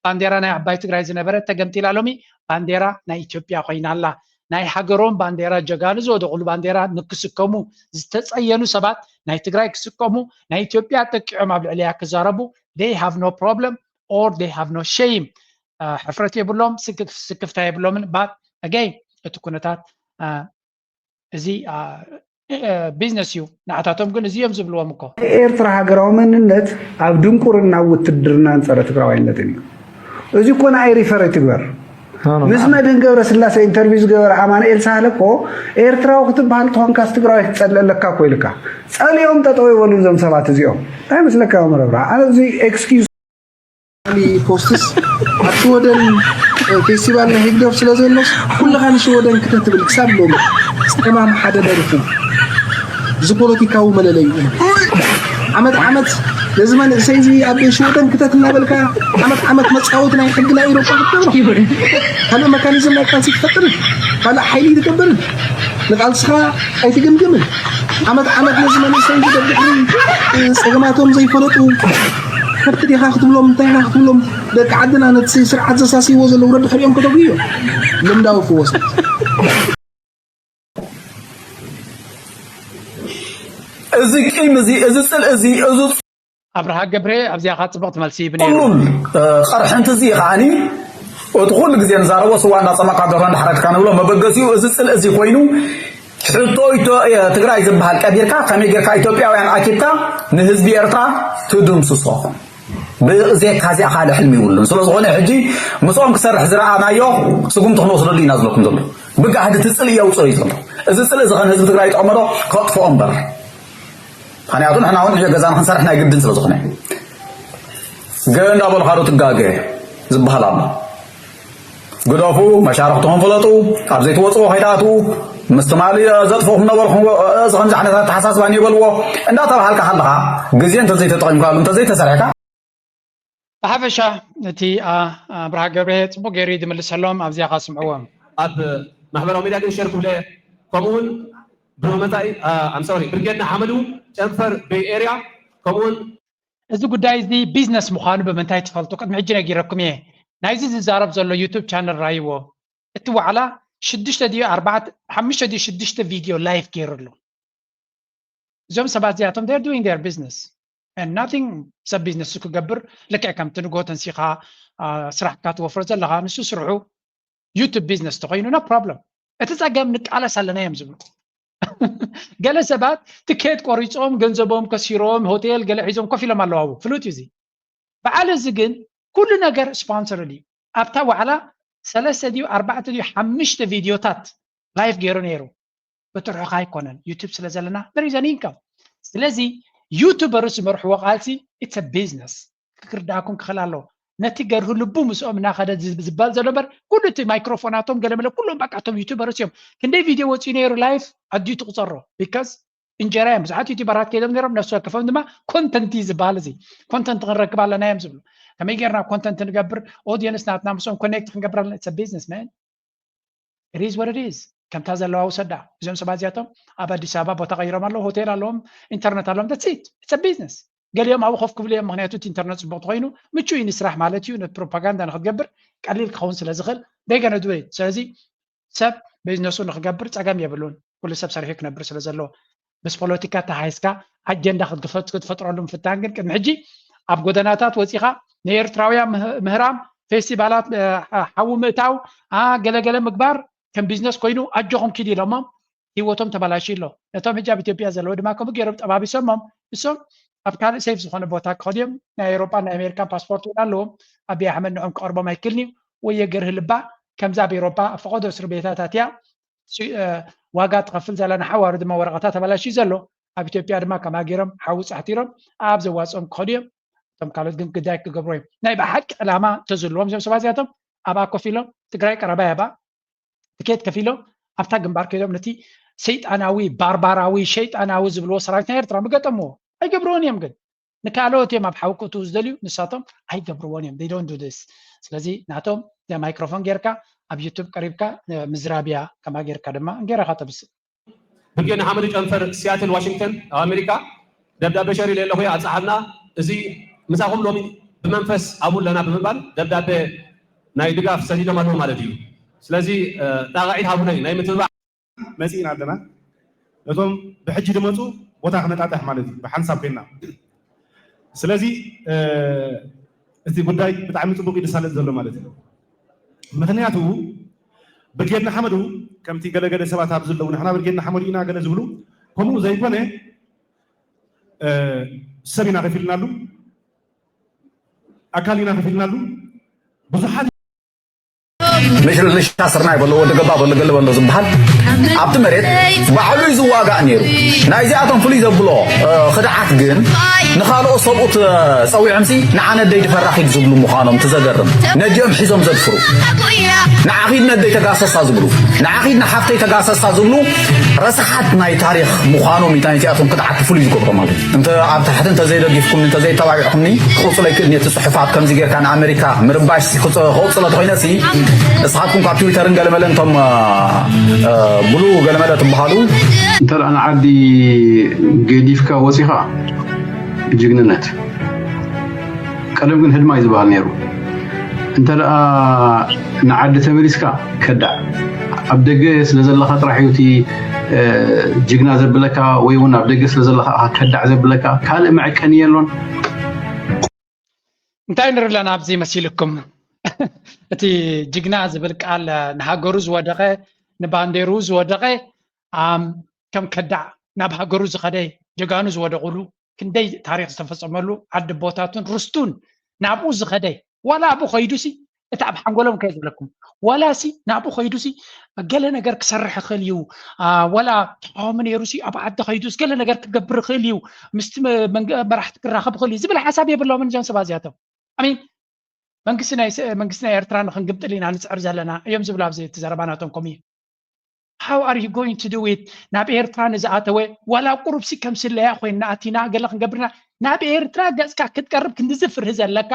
ባንዴራ ናይ ዓባይ ትግራይ ዝነበረት ተገምጢላ፣ ሎሚ ባንዴራ ናይ ኢትዮጵያ ኮይና ኣላ። ናይ ሃገሮም ባንዴራ፣ ጀጋኑ ዝወደቑሉ ባንዴራ ንክስከሙ ዝተፀየኑ ሰባት ናይ ትግራይ ክስከሙ፣ ናይ ኢትዮጵያ ጠቂዖም ኣብ ልዕሊያ ክዛረቡ፣ they have no problem or they have no shame። አ፣ ሕፍረት የብሎም፣ ስክፍ-፣ ስክፍታ የብሎምን። But again እቲ ኩነታት፣ አ፣ እዚ፣ አ፣ እ፣ ቢዝነስ እዩ። ንዓታቶም ግን እዚ እዮም ዝብልዎም እኮ። ናይ ኤርትራ ሃገራዊ መንነት ኣብ ድንቁርናን ውትድርናን ጸረ ትግራዋይነትን እዩ። እዚ እኮ ንኣይ ሪፈር ኣይትግበር። ምስ መድህን ገብረስላሴ ኢንተርቪው ዝገበረ ኣማኑኤል ሳህለ እኮ ኤርትራዊ ክትበሃል ተኾንካስ ትግራዋይ ክትጸልእ ኣለካ እኮ ኢልካ። ጸሊኦም ጠጠው ይበሉ እዞም ሰባት እዚኦም። እንታይ መስለካ መረብራ? ኣነ እዚ ኤክስኪውዝ ፖስትስ ኣብ ሽወደን ፌስቲቫል ናይ ህግደፍ ስለ ዘሎስ ኩልኻ ንሽወደን ክተትብል ክሳብ ሎሚ ጸማም ሓደ ደርፉ እዚ ፖለቲካዊ መለለይኡ ዓመት ዓመት ነዚ መንእሰይ እዚ ኣብ ሽወደን ክተት እናበልካ ዓመት ዓመት መፃወቲ ናይ ሕጊ ናይ ኤውሮጳ ክትገብሮ፣ ካልእ መካኒዝም ናይ ቃልሲ ትፈጥርን ካልእ ሓይሊ ትገብርን፣ ንቃልስኻ ኣይትግምግምን። ዓመት ዓመት ነዚ መንእሰይ እዚ ደድሕሪ ፀገማቶም ዘይፈለጡ ከብቲ ዲኻ ክትብሎም እንታይ ኢኻ ክትብሎም፣ ደቂ ዓድና ነቲ ስርዓት ዘሳስይዎ ዘለዉ ደድሕሪኦም ከተጉዮ። ልምዳዊ ክወስድ እዚ ቂም እዚ፣ እዚ ፅልኢ እዚ፣ እዚ ኣብርሃ ገብሬ ኣብዚኣ ካ ፅብቕቲ መልሲ ይብ ነይሩ። ጥሉል ቐርሕንቲ እዚ ከዓኒ እቲ ኩሉ ግዜ ንዛረቦ ስዋ እንዳፀመቕካ ደርሆ እንዳሕረድካ ንብሎ መበገሲኡ እዚ ፅልኢ እዚ ኮይኑ ሕቶ ኢትዮ- ትግራይ ዝበሃል ቀቢርካ ከመይ ጌርካ ኢትዮጵያውያን ኣኪብካ ንህዝቢ ኤርትራ ትድምስሶ ብዜካ እዚኣ ካልእ ሕልሚ ይብሉን ስለዝኾነ ሕጂ ምስኦም ክሰርሕ ዝረኣናዮ ስጉምቲ ክንወስደሉ ኢና ዝለኩም ዘሎ ብጋህዲ እቲ ፅልኢ የውፅኦ እዩ ዘሎ እዚ ፅልኢ እዚ ከን ህዝቢ ትግራይ ይጠቕሞ ዶ ከጥፍኦ እምበር ምኽንያቱ ንሕና እውን ዕዮ ገዛና ክንሰርሕ ናይ ግድን ስለ ዝኾነ ገ እንዳበልካ ዶ ትጋገ ዝበሃል ኣሎ ግደፉ መሻርኽትኹም ፍለጡ ኣብ ዘይትወፅዎ ከይትኣትዉ ምስ ትማሊ ዘጥፍእኹም ነበርኹም እዚ ከምዚ ዓይነት ኣተሓሳስባ እኒኦ በልዎ እንዳተባሃልካ ከለኻ ግዜ እንተዘይተጠቒምካሉ እንተዘይተሰርሕካ ብሓፈሻ እቲ ኣብርሃ ገብርሄ ፅቡቅ ገይሩ እዩ ዝምልሰሎም ኣብዚኣ ካስምዕዎም ኣብ ማሕበራዊ ሚድያ ግን ሸር ክብለ ከምኡ እውን ብመታኢ ኣምሶሪ ብርጌድ ንሓመዱ ጨንፈር ቤይ ኤርያ ከምኡ እውን እዚ ጉዳይ እዚ ቢዝነስ ምዃኑ ብምንታይ ትፈልጡ? ቅድሚ ሕጂ ነጊረኩም እየ። ናይዚ ዝዛረብ ዘሎ ዩቱብ ቻነል ራይዎ። እቲ ዋዕላ ሽዱሽተ ድዩ ኣርባዕተ ሓሙሽተ ድዩ ሽዱሽተ ቪድዮ ላይፍ ገይሩ ኣሎ። እዞም ሰባት እዚኣቶም they're doing their business and nothing ሰብ ቢዝነስ ክገብር ልክዕ ከምቲ ንጎ ተንሲኻ ስራሕካ ትወፍሮ ዘለኻ ንሱ ስርሑ ዩቱብ ቢዝነስ ተኮይኑ no problem እቲ ጸገም ንቃለስ ኣለና እዮም ዝብሉ ገለ ሰባት ትኬት ቆሪጾም ገንዘቦም ከሲሮም ሆቴል ገለ ሒዞም ኮፍ ኢሎም ኣለዋቡ ፍሉጥ እዩ እዚ በዓል እዚ ግን ኩሉ ነገር ስፖንሰርድ እዩ ኣብታ ዋዕላ ሰለስተ ድዩ ኣርባዕተ ድዩ ሓምሽተ ቪድዮታት ላይፍ ገይሩ ነይሩ ብጥርሑኻ ኣይኮነን ዩቱብ ስለ ዘለና there is an income ስለዚ ዩቱበርስ ዝመርሕዎ ቃልሲ it's a business ክክርዳእኩም ክኽእል ኣለዎ ነቲ ገርሁ ልቡ ምስኦም እናኸደ ዝበል ዘሎ በር ኩሉ እቲ ማይክሮፎናቶም ገለመለ ኩሎም በቃ እቶም ዩቱበርስ እዮም ክንደይ ቪድዮ ወፂኡ ነይሩ ላይፍ ኣድዩ ትቁፀሮ because እንጀራ እዮም ብዙሓት ዩቱበራት ከይዶም ነሮም ነፍሲ ወከፎም ድማ ኮንተንት ዝበሃል እዚ ኮንተንት ክንረክብ ኣለና እዮም ዝብሉ ከመይ ጌርና ኮንተንት ንገብር ኦዲየንስ ናትና ምስኦም ኮኔክት ክንገብር ኣለና it's business man it is what it is ከምታ ዘለዋ ውሰዳ እዞም ሰባት እዚኣቶም ኣብ ኣዲስ ኣበባ ቦታ ቀይሮም ኣለዉ ሆቴል ኣለዎም ኢንተርነት ኣለዎም that's it it's business ገሊኦም ኣብኡ ኮፍ ክብሉ እዮም ምክንያቱ እቲ ኢንተርነት ፅቡቅ ተኮይኑ ምቹ እዩ ንስራሕ ማለት እዩ ነቲ ፕሮፓጋንዳ ንክትገብር ቀሊል ክኸውን ስለ ዝኽእል they gonna do it ስለዚ ሰብ ቢዝነሱ ንክገብር ፀገም የብሉን ኩሉ ሰብ ሰሪሑ ክነብር ስለ ዘለዎ ምስ ፖለቲካ ተሓይስካ ኣጀንዳ ክትፈጥረሉ ምፍታን ግን ቅድሚ ሕጂ ኣብ ጎደናታት ወፂኻ ንኤርትራውያን ምህራም ፌስቲቫላት ሓዊ ምእታው ገለገለ ምግባር ከም ቢዝነስ ኮይኑ ኣጆኹም ኪድ ኢሎሞም ሂወቶም ተባላሽዩ ኣሎ ነቶም ሕጂ ኣብ ኢትዮጵያ ዘለዉ ድማ ከምኡ ገይሮም ጠባቢሶሞም እሶም ኣብ ካልእ ሴፍ ዝኾነ ቦታ ክኸዱ እዮም ናይ ኤሮጳን ናይ ኣሜሪካን ፓስፖርት እውን ኣለዎም ኣቢ ኣሕመድ ንዖም ክቐርቦም ኣይክልን እዩ ወይ የገርህ ልባ ከምዛ ኣብ ኤሮጳ ኣብ ፈቐዶ እስር ቤታት ኣትያ ዋጋ ትኸፍል ዘላ ንሓዋሩ ድማ ወረቐታ ተበላሽዩ ዘሎ ኣብ ኢትዮጵያ ድማ ከማጊሮም ሓዊ ፃሕቲሮም ኣብ ዘዋፅኦም ክኸዱ እዮም እቶም ካልኦት ግን ግዳይ ክገብሩ እዮም ናይ ብሓቂ ዕላማ ተዝህልዎም እዞም ሰባት እዚኣቶም ኣብኣ ኮፍ ኢሎም ትግራይ ቀረባ ያባ ትኬት ከፊሎም ኣብታ ግንባር ከይዶም ነቲ ሰይጣናዊ ባርባራዊ ሸይጣናዊ ዝብልዎ ሰራዊት ናይ ኤርትራ ምገጠምዎ ኣይገብርዎን እዮም ግን ንካልኦት እዮም ኣብ ሓዊ ክእትዉ ዝደልዩ ንሳቶም ኣይገብርዎን እዮም they don't do this ስለዚ ናቶም ማይክሮፎን ጌርካ ኣብ ዩቱብ ቀሪብካ ምዝራብ እያ ከማ ጌርካ ድማ እንጌራኻ ተብስል ብርጌድ ንሓመዱ ጨንፈር ሲያትል ዋሽንግተን ኣብ ኣሜሪካ ደብዳቤ ሸር ኢለ ኣለኹ ኣብፀሓልና እዚ ምሳኹም ሎሚ ብመንፈስ ኣብኡ ኣለና ብምባል ደብዳቤ ናይ ድጋፍ ሰዲዶም ኣለዉ ማለት እዩ ስለዚ ጣቃዒት ሃቡና እዩ ናይ ምትብባዕ መፂእና ኣለና ነቶም ብሕጂ ዝመፁ ቦታ ክነጣጥሕ ማለት እዩ ብሓንሳብ ኮይና ስለዚ እቲ ጉዳይ ብጣዕሚ ፅቡቅ እዩ ዝሳለጥ ዘሎ ማለት እዩ ምክንያቱ ብርጌድ ንሓመዱ ከምቲ ገለገለ ሰባት ኣብ ዘለዉ ንሕና ብርጌድ ንሓመዱ ኢና ገለ ዝብሉ ከምኡ ዘይኮነ ሰብ ኢና ከፊልናሉ ኣካል ኢና ከፊልናሉ ብዙሓት ምሽልሻ ስርናይ በሎ፣ ወዲ ገባ በሎ፣ ገለ በሎ ዝበሃል ኣብቲ መሬት ባዕሉ እዩ ዝዋጋእ ነይሩ። ናይዚኣቶም ፍሉይ ዘብሎ ክድዓት ግን ንኻልኦት ሰብኡት ጸዊዖምሲ ንዓ ነደይ ድፈራ ኺድ ዝብሉ ምዃኖም ትዘገርም። ነዲኦም ሒዞም ዘድፍሩ፣ ንዓ ኺድ ነደይ ተጋሰሳ ዝብሉ፣ ንዓ ኺድ ንሓፍተይ ተጋሰሳ ዝብሉ ረሳሓት ናይ ታሪኽ ምዃኖም እዩ። ናይዚኣቶም ክድዓት ፍሉይ ዝገብሮ ማለት እዩ። እንተ ኣብ ታሕቲ እንተዘይደጊፍኩምኒ፣ እንተዘይተባቢዕኩምኒ ክቕጽሎ ኣይክእልን እየ። እቲ ጽሑፋት ከምዚ ጌርካ ንኣመሪካ ምርባሽ ከቕጽሎ ተኾይነሲ፣ ንስኻትኩም ካብ ትዊተርን ገለመለ እንቶም ብሉ ገለመለ ትበሃሉ፣ እንተ ደኣ ንዓዲ ገዲፍካ ወጺኻ ጅግንነት። ቀደም ግን ህድማ እዩ ዝበሃል ነይሩ። እንተ ደኣ ንዓዲ ተመሊስካ ከዳዕ። ኣብ ደገ ስለ ዘለኻ ጥራሕ እዩ እቲ ጅግና ዘብለካ ወይ እውን ኣብ ደገ ስለ ዘለኻ ከዳዕ ዘብለካ። ካልእ መዐቀኒ የሎን። እንታይ ንርኢ ኣለና ኣብዚ መሲልኩም? እቲ ጅግና ዝብል ቃል ንሃገሩ ዝወደቐ፣ ንባንዴርኡ ዝወደቐ፣ ከም ከዳዕ ናብ ሃገሩ ዝኸደ፣ ጀጋኑ ዝወደቑሉ፣ ክንደይ ታሪኽ ዝተፈጸመሉ ዓዲ ኣቦታቱን ርስቱን ናብኡ ዝኸደ፣ ዋላ ኣብኡ ኸይዱሲ እቲ ኣብ ሓንጎሎም ከ ዝብለኩም፣ ዋላሲ ናብኡ ኸይዱሲ ገለ ነገር ክሰርሕ ይኽእል እዩ፣ ዋላ ተቃዋሚ ነይሩሲ ኣብ ዓዲ ኸይዱስ ገለ ነገር ክገብር ይኽእል እዩ፣ ምስቲ መራሕቲ ክራኸብ ይኽእል እዩ ዝብል ሓሳብ የብሎምን እዞም ሰባት እዚኣቶም። ኣሚን መንግስቲ ናይ ኤርትራ ንክንግምጥል ኢና ንፅዕር ዘለና እዮም ዝብሉ ኣብዚ እቲ ዘረባ ናቶም ከምኡ እዩ። How are you going to do it? ናብ ኤርትራ ንዝኣተወ ዋላ ቁሩብሲ ከም ስለያ ኮይና ኣቲና ገለ ክንገብርና ናብ ኤርትራ ገፅካ ክትቀርብ ክንድዚ ፍርሂ ዘለካ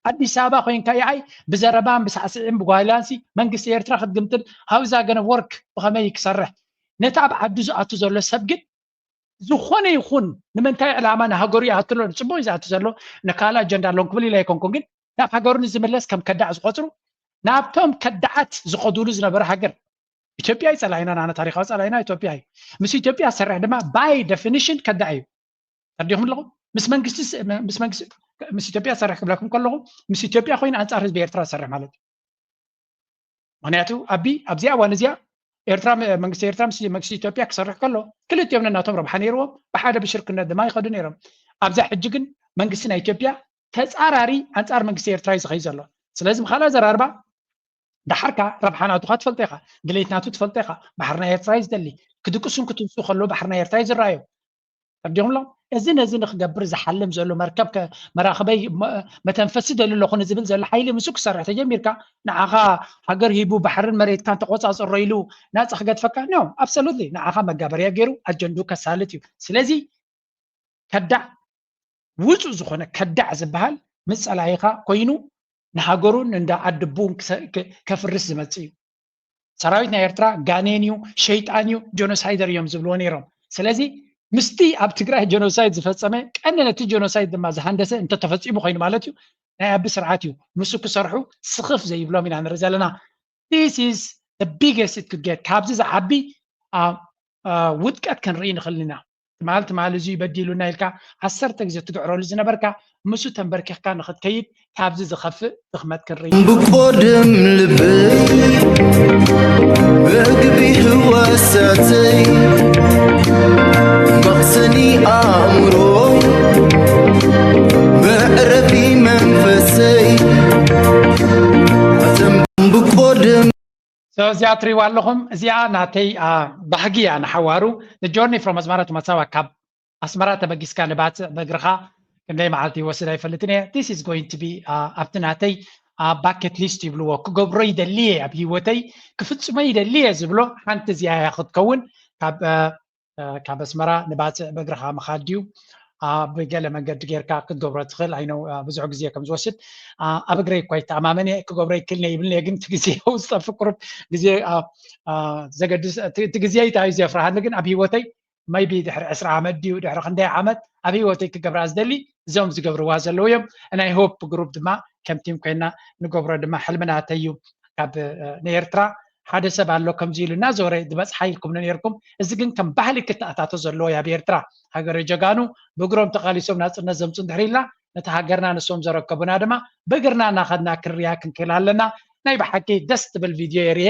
ኣዲስ ኣበባ ኮይንካ ይኣይ ብዘረባን ብሳዕስዕን ብጓይላንሲ መንግስቲ ኤርትራ ክትግምጥል how is that gonna work? ብኸመይ ክሰርሕ? ነቲ ኣብ ዓዱ ዝኣቱ ዘሎ ሰብ ግን ዝኾነ ይኹን ንምንታይ ዕላማ ንሃገሩ ይኣቱ ኣሎ ንፅቡቅ እዩ ዝኣቱ ዘሎ ንካልእ ኣጀንዳ ኣለዎም ክብል ኢለ ኣይኮንኩን ግን ናብ ሃገሩ ንዝምለስ ከም ከዳዕ ዝቆፅሩ ናብቶም ከዳዓት ዝኸዱሉ ዝነበረ ሃገር ኢትዮጵያ እዩ ፀላኢና ንዓና ታሪካዊ ፀላኢና ኢትዮጵያ እዩ ምስ ኢትዮጵያ ዝሰርሕ ድማ by definition ከዳዕ እዩ ተረዲኹም ኣለኹም ምስ መንግስቲ ምስ ኢትዮጵያ ዝሰርሕ ክብለኩም ከለኹ ምስ ኢትዮጵያ ኮይኑ ኣንፃር ህዝቢ ኤርትራ ዝሰርሕ ማለት እዩ ምክንያቱ ኣቢ ኣብዚኣ እዋን እዚኣ ኤርትራ መንግስቲ ኤርትራ ምስ መንግስቲ ኢትዮጵያ ክሰርሕ ከሎ ክልቲኦም ነናቶም ረብሓ ነይርዎም ብሓደ ብሽርክነት ድማ ይኸዱ ነይሮም ኣብዛ ሕጂ ግን መንግስቲ ናይ ኢትዮጵያ ተፃራሪ ኣንፃር መንግስቲ ኤርትራ እዩ ዝኸይ ዘሎ ስለዚ ብካልእ ኣዘራርባ ዳሓርካ ረብሓ ናቱካ ትፈልጦ ኢካ ድሌት ናቱ ትፈልጦ ኢካ ባሕሪ ናይ ኤርትራ እዩ ዝደሊ ክድቅሱን ክትንስኡ ከለዉ ባሕሪ ናይ ኤርትራ እዩ ዝረኣዮም ተረዲኹም ኣሎ እዚ ነዚ ንክገብር ዝሓልም ዘሎ መርከብ መራክበይ መተንፈሲ ደሊ ኣለኹ ንዝብል ዘሎ ሓይሊ ምስኡ ክሰርሕ ተጀሚርካ ንዓኻ ሃገር ሂቡ ባሕርን መሬትካን ተቆፃፅሮ ኢሉ ናፃ ክገድፈካ no absolutely ንዓኻ መጋበርያ ገይሩ ኣጀንድኡ ከሳልጥ እዩ ስለዚ ከዳዕ ውፁእ ዝኾነ ከዳዕ ዝበሃል ምስ ፀላኢኻ ኮይኑ ንሃገሩን እንዳ ዓዲ ኣቦኡን ከፍርስ ዝመፅእ እዩ ሰራዊት ናይ ኤርትራ ጋኔን እዩ ሸይጣን እዩ ጀኖሳይደር እዮም ዝብልዎ ነይሮም ስለዚ ምስቲ ኣብ ትግራይ ጀኖሳይድ ዝፈፀመ ቀኒ ነቲ ጀኖሳይድ ድማ ዝሃንደሰ እንተተፈፂሙ ኮይኑ ማለት እዩ ናይ ኣቢ ስርዓት እዩ ንሱ ክሰርሑ ስኽፍ ዘይብሎም ኢና ንርኢ ዘለና this is the biggest it could get ካብዚ ዝዓቢ ውድቀት ክንርኢ ንኽእል ኢና ትማል ትማል እዙይ በዲሉና ኢልካ ዓሰርተ ግዜ ትግዕረሉ ዝነበርካ ምሱ ተንበርኪኽካ ንኽትከይድ ካብዚ ዝኸፍእ ድኽመት ክንርኢ ብቆድም ልብ መግቢ ህዋሳተይ መቕሰኒ ኣእምሮ መዕረፊ መንፈሰይ ኣተም ብቆድም እዚኣ ትሪዋ ኣለኹም እዚኣ ናተይ ባህጊ እያ ንሓዋሩ ጆርኒ ፍሮም ኣስመራ ቱ መሳዋ ካብ ኣስመራ ተበጊስካ ንባፅዕ በእግርኻ ክንደይ መዓልቲ ይወስድ ኣይፈልጥን እየ this is going to be ኣብቲ ናተይ ባኬት ሊስት ይብልዎ ክገብሮ ይደሊ እየ ኣብ ህይወተይ ክፍፅሞ ይደሊ እየ ዝብሎ ሓንቲ እዚኣ እያ ክትከውን ካብ ካብ ኣስመራ ንባፅዕ በእግርኻ ምኻድ ድዩ ብገለ መንገዲ ጌርካ ክትገብሮ ትኽእል ኣይነው ብዙሕ ግዜ ከም ዝወስድ ኣብ እግረይ እኳ ይተኣማመን እየ ክገብሮ ይክእል እየ ይብልኒ እየ ግን እቲ ግዜ ዝጠፍእ ቁሩብ ግዜ ዘገድስ እቲ ግዜ ይታ እዩ ዘፍርሃኒ ግን ኣብ ሂወተይ maybe ድሕሪ ዕስራ ዓመት ድዩ ድሕሪ ክንደይ ዓመት ኣብ ሂወተይ ክገብራ ዝደሊ እዞም ዝገብርዋ ዘለዉ እዮም ናይ ሆፕ ግሩፕ ድማ ከም ቲም ኮይና ንገብሮ ድማ ሕልምና ተዩ ካብ ንኤርትራ ሓደ ሰብ ኣሎ ከምዚ ኢሉ እናዞረ ዝበፅሓ ኢልኩም ነርኩም እዚ ግን ከም ባህሊ ክተኣታቶ ዘለዎ ኣብ ኤርትራ ሃገረ ጀጋኑ ብእግሮም ተቃሊሶም ናፅነት ዘምፁ እንድሕር ኢልና ነቲ ሃገርና ንሶም ዘረከቡና ድማ ብእግርና እናኸድና ክንሪያ ክንክእል ኣለና ናይ ብሓቂ ደስ ትብል ቪድዮ የርኤ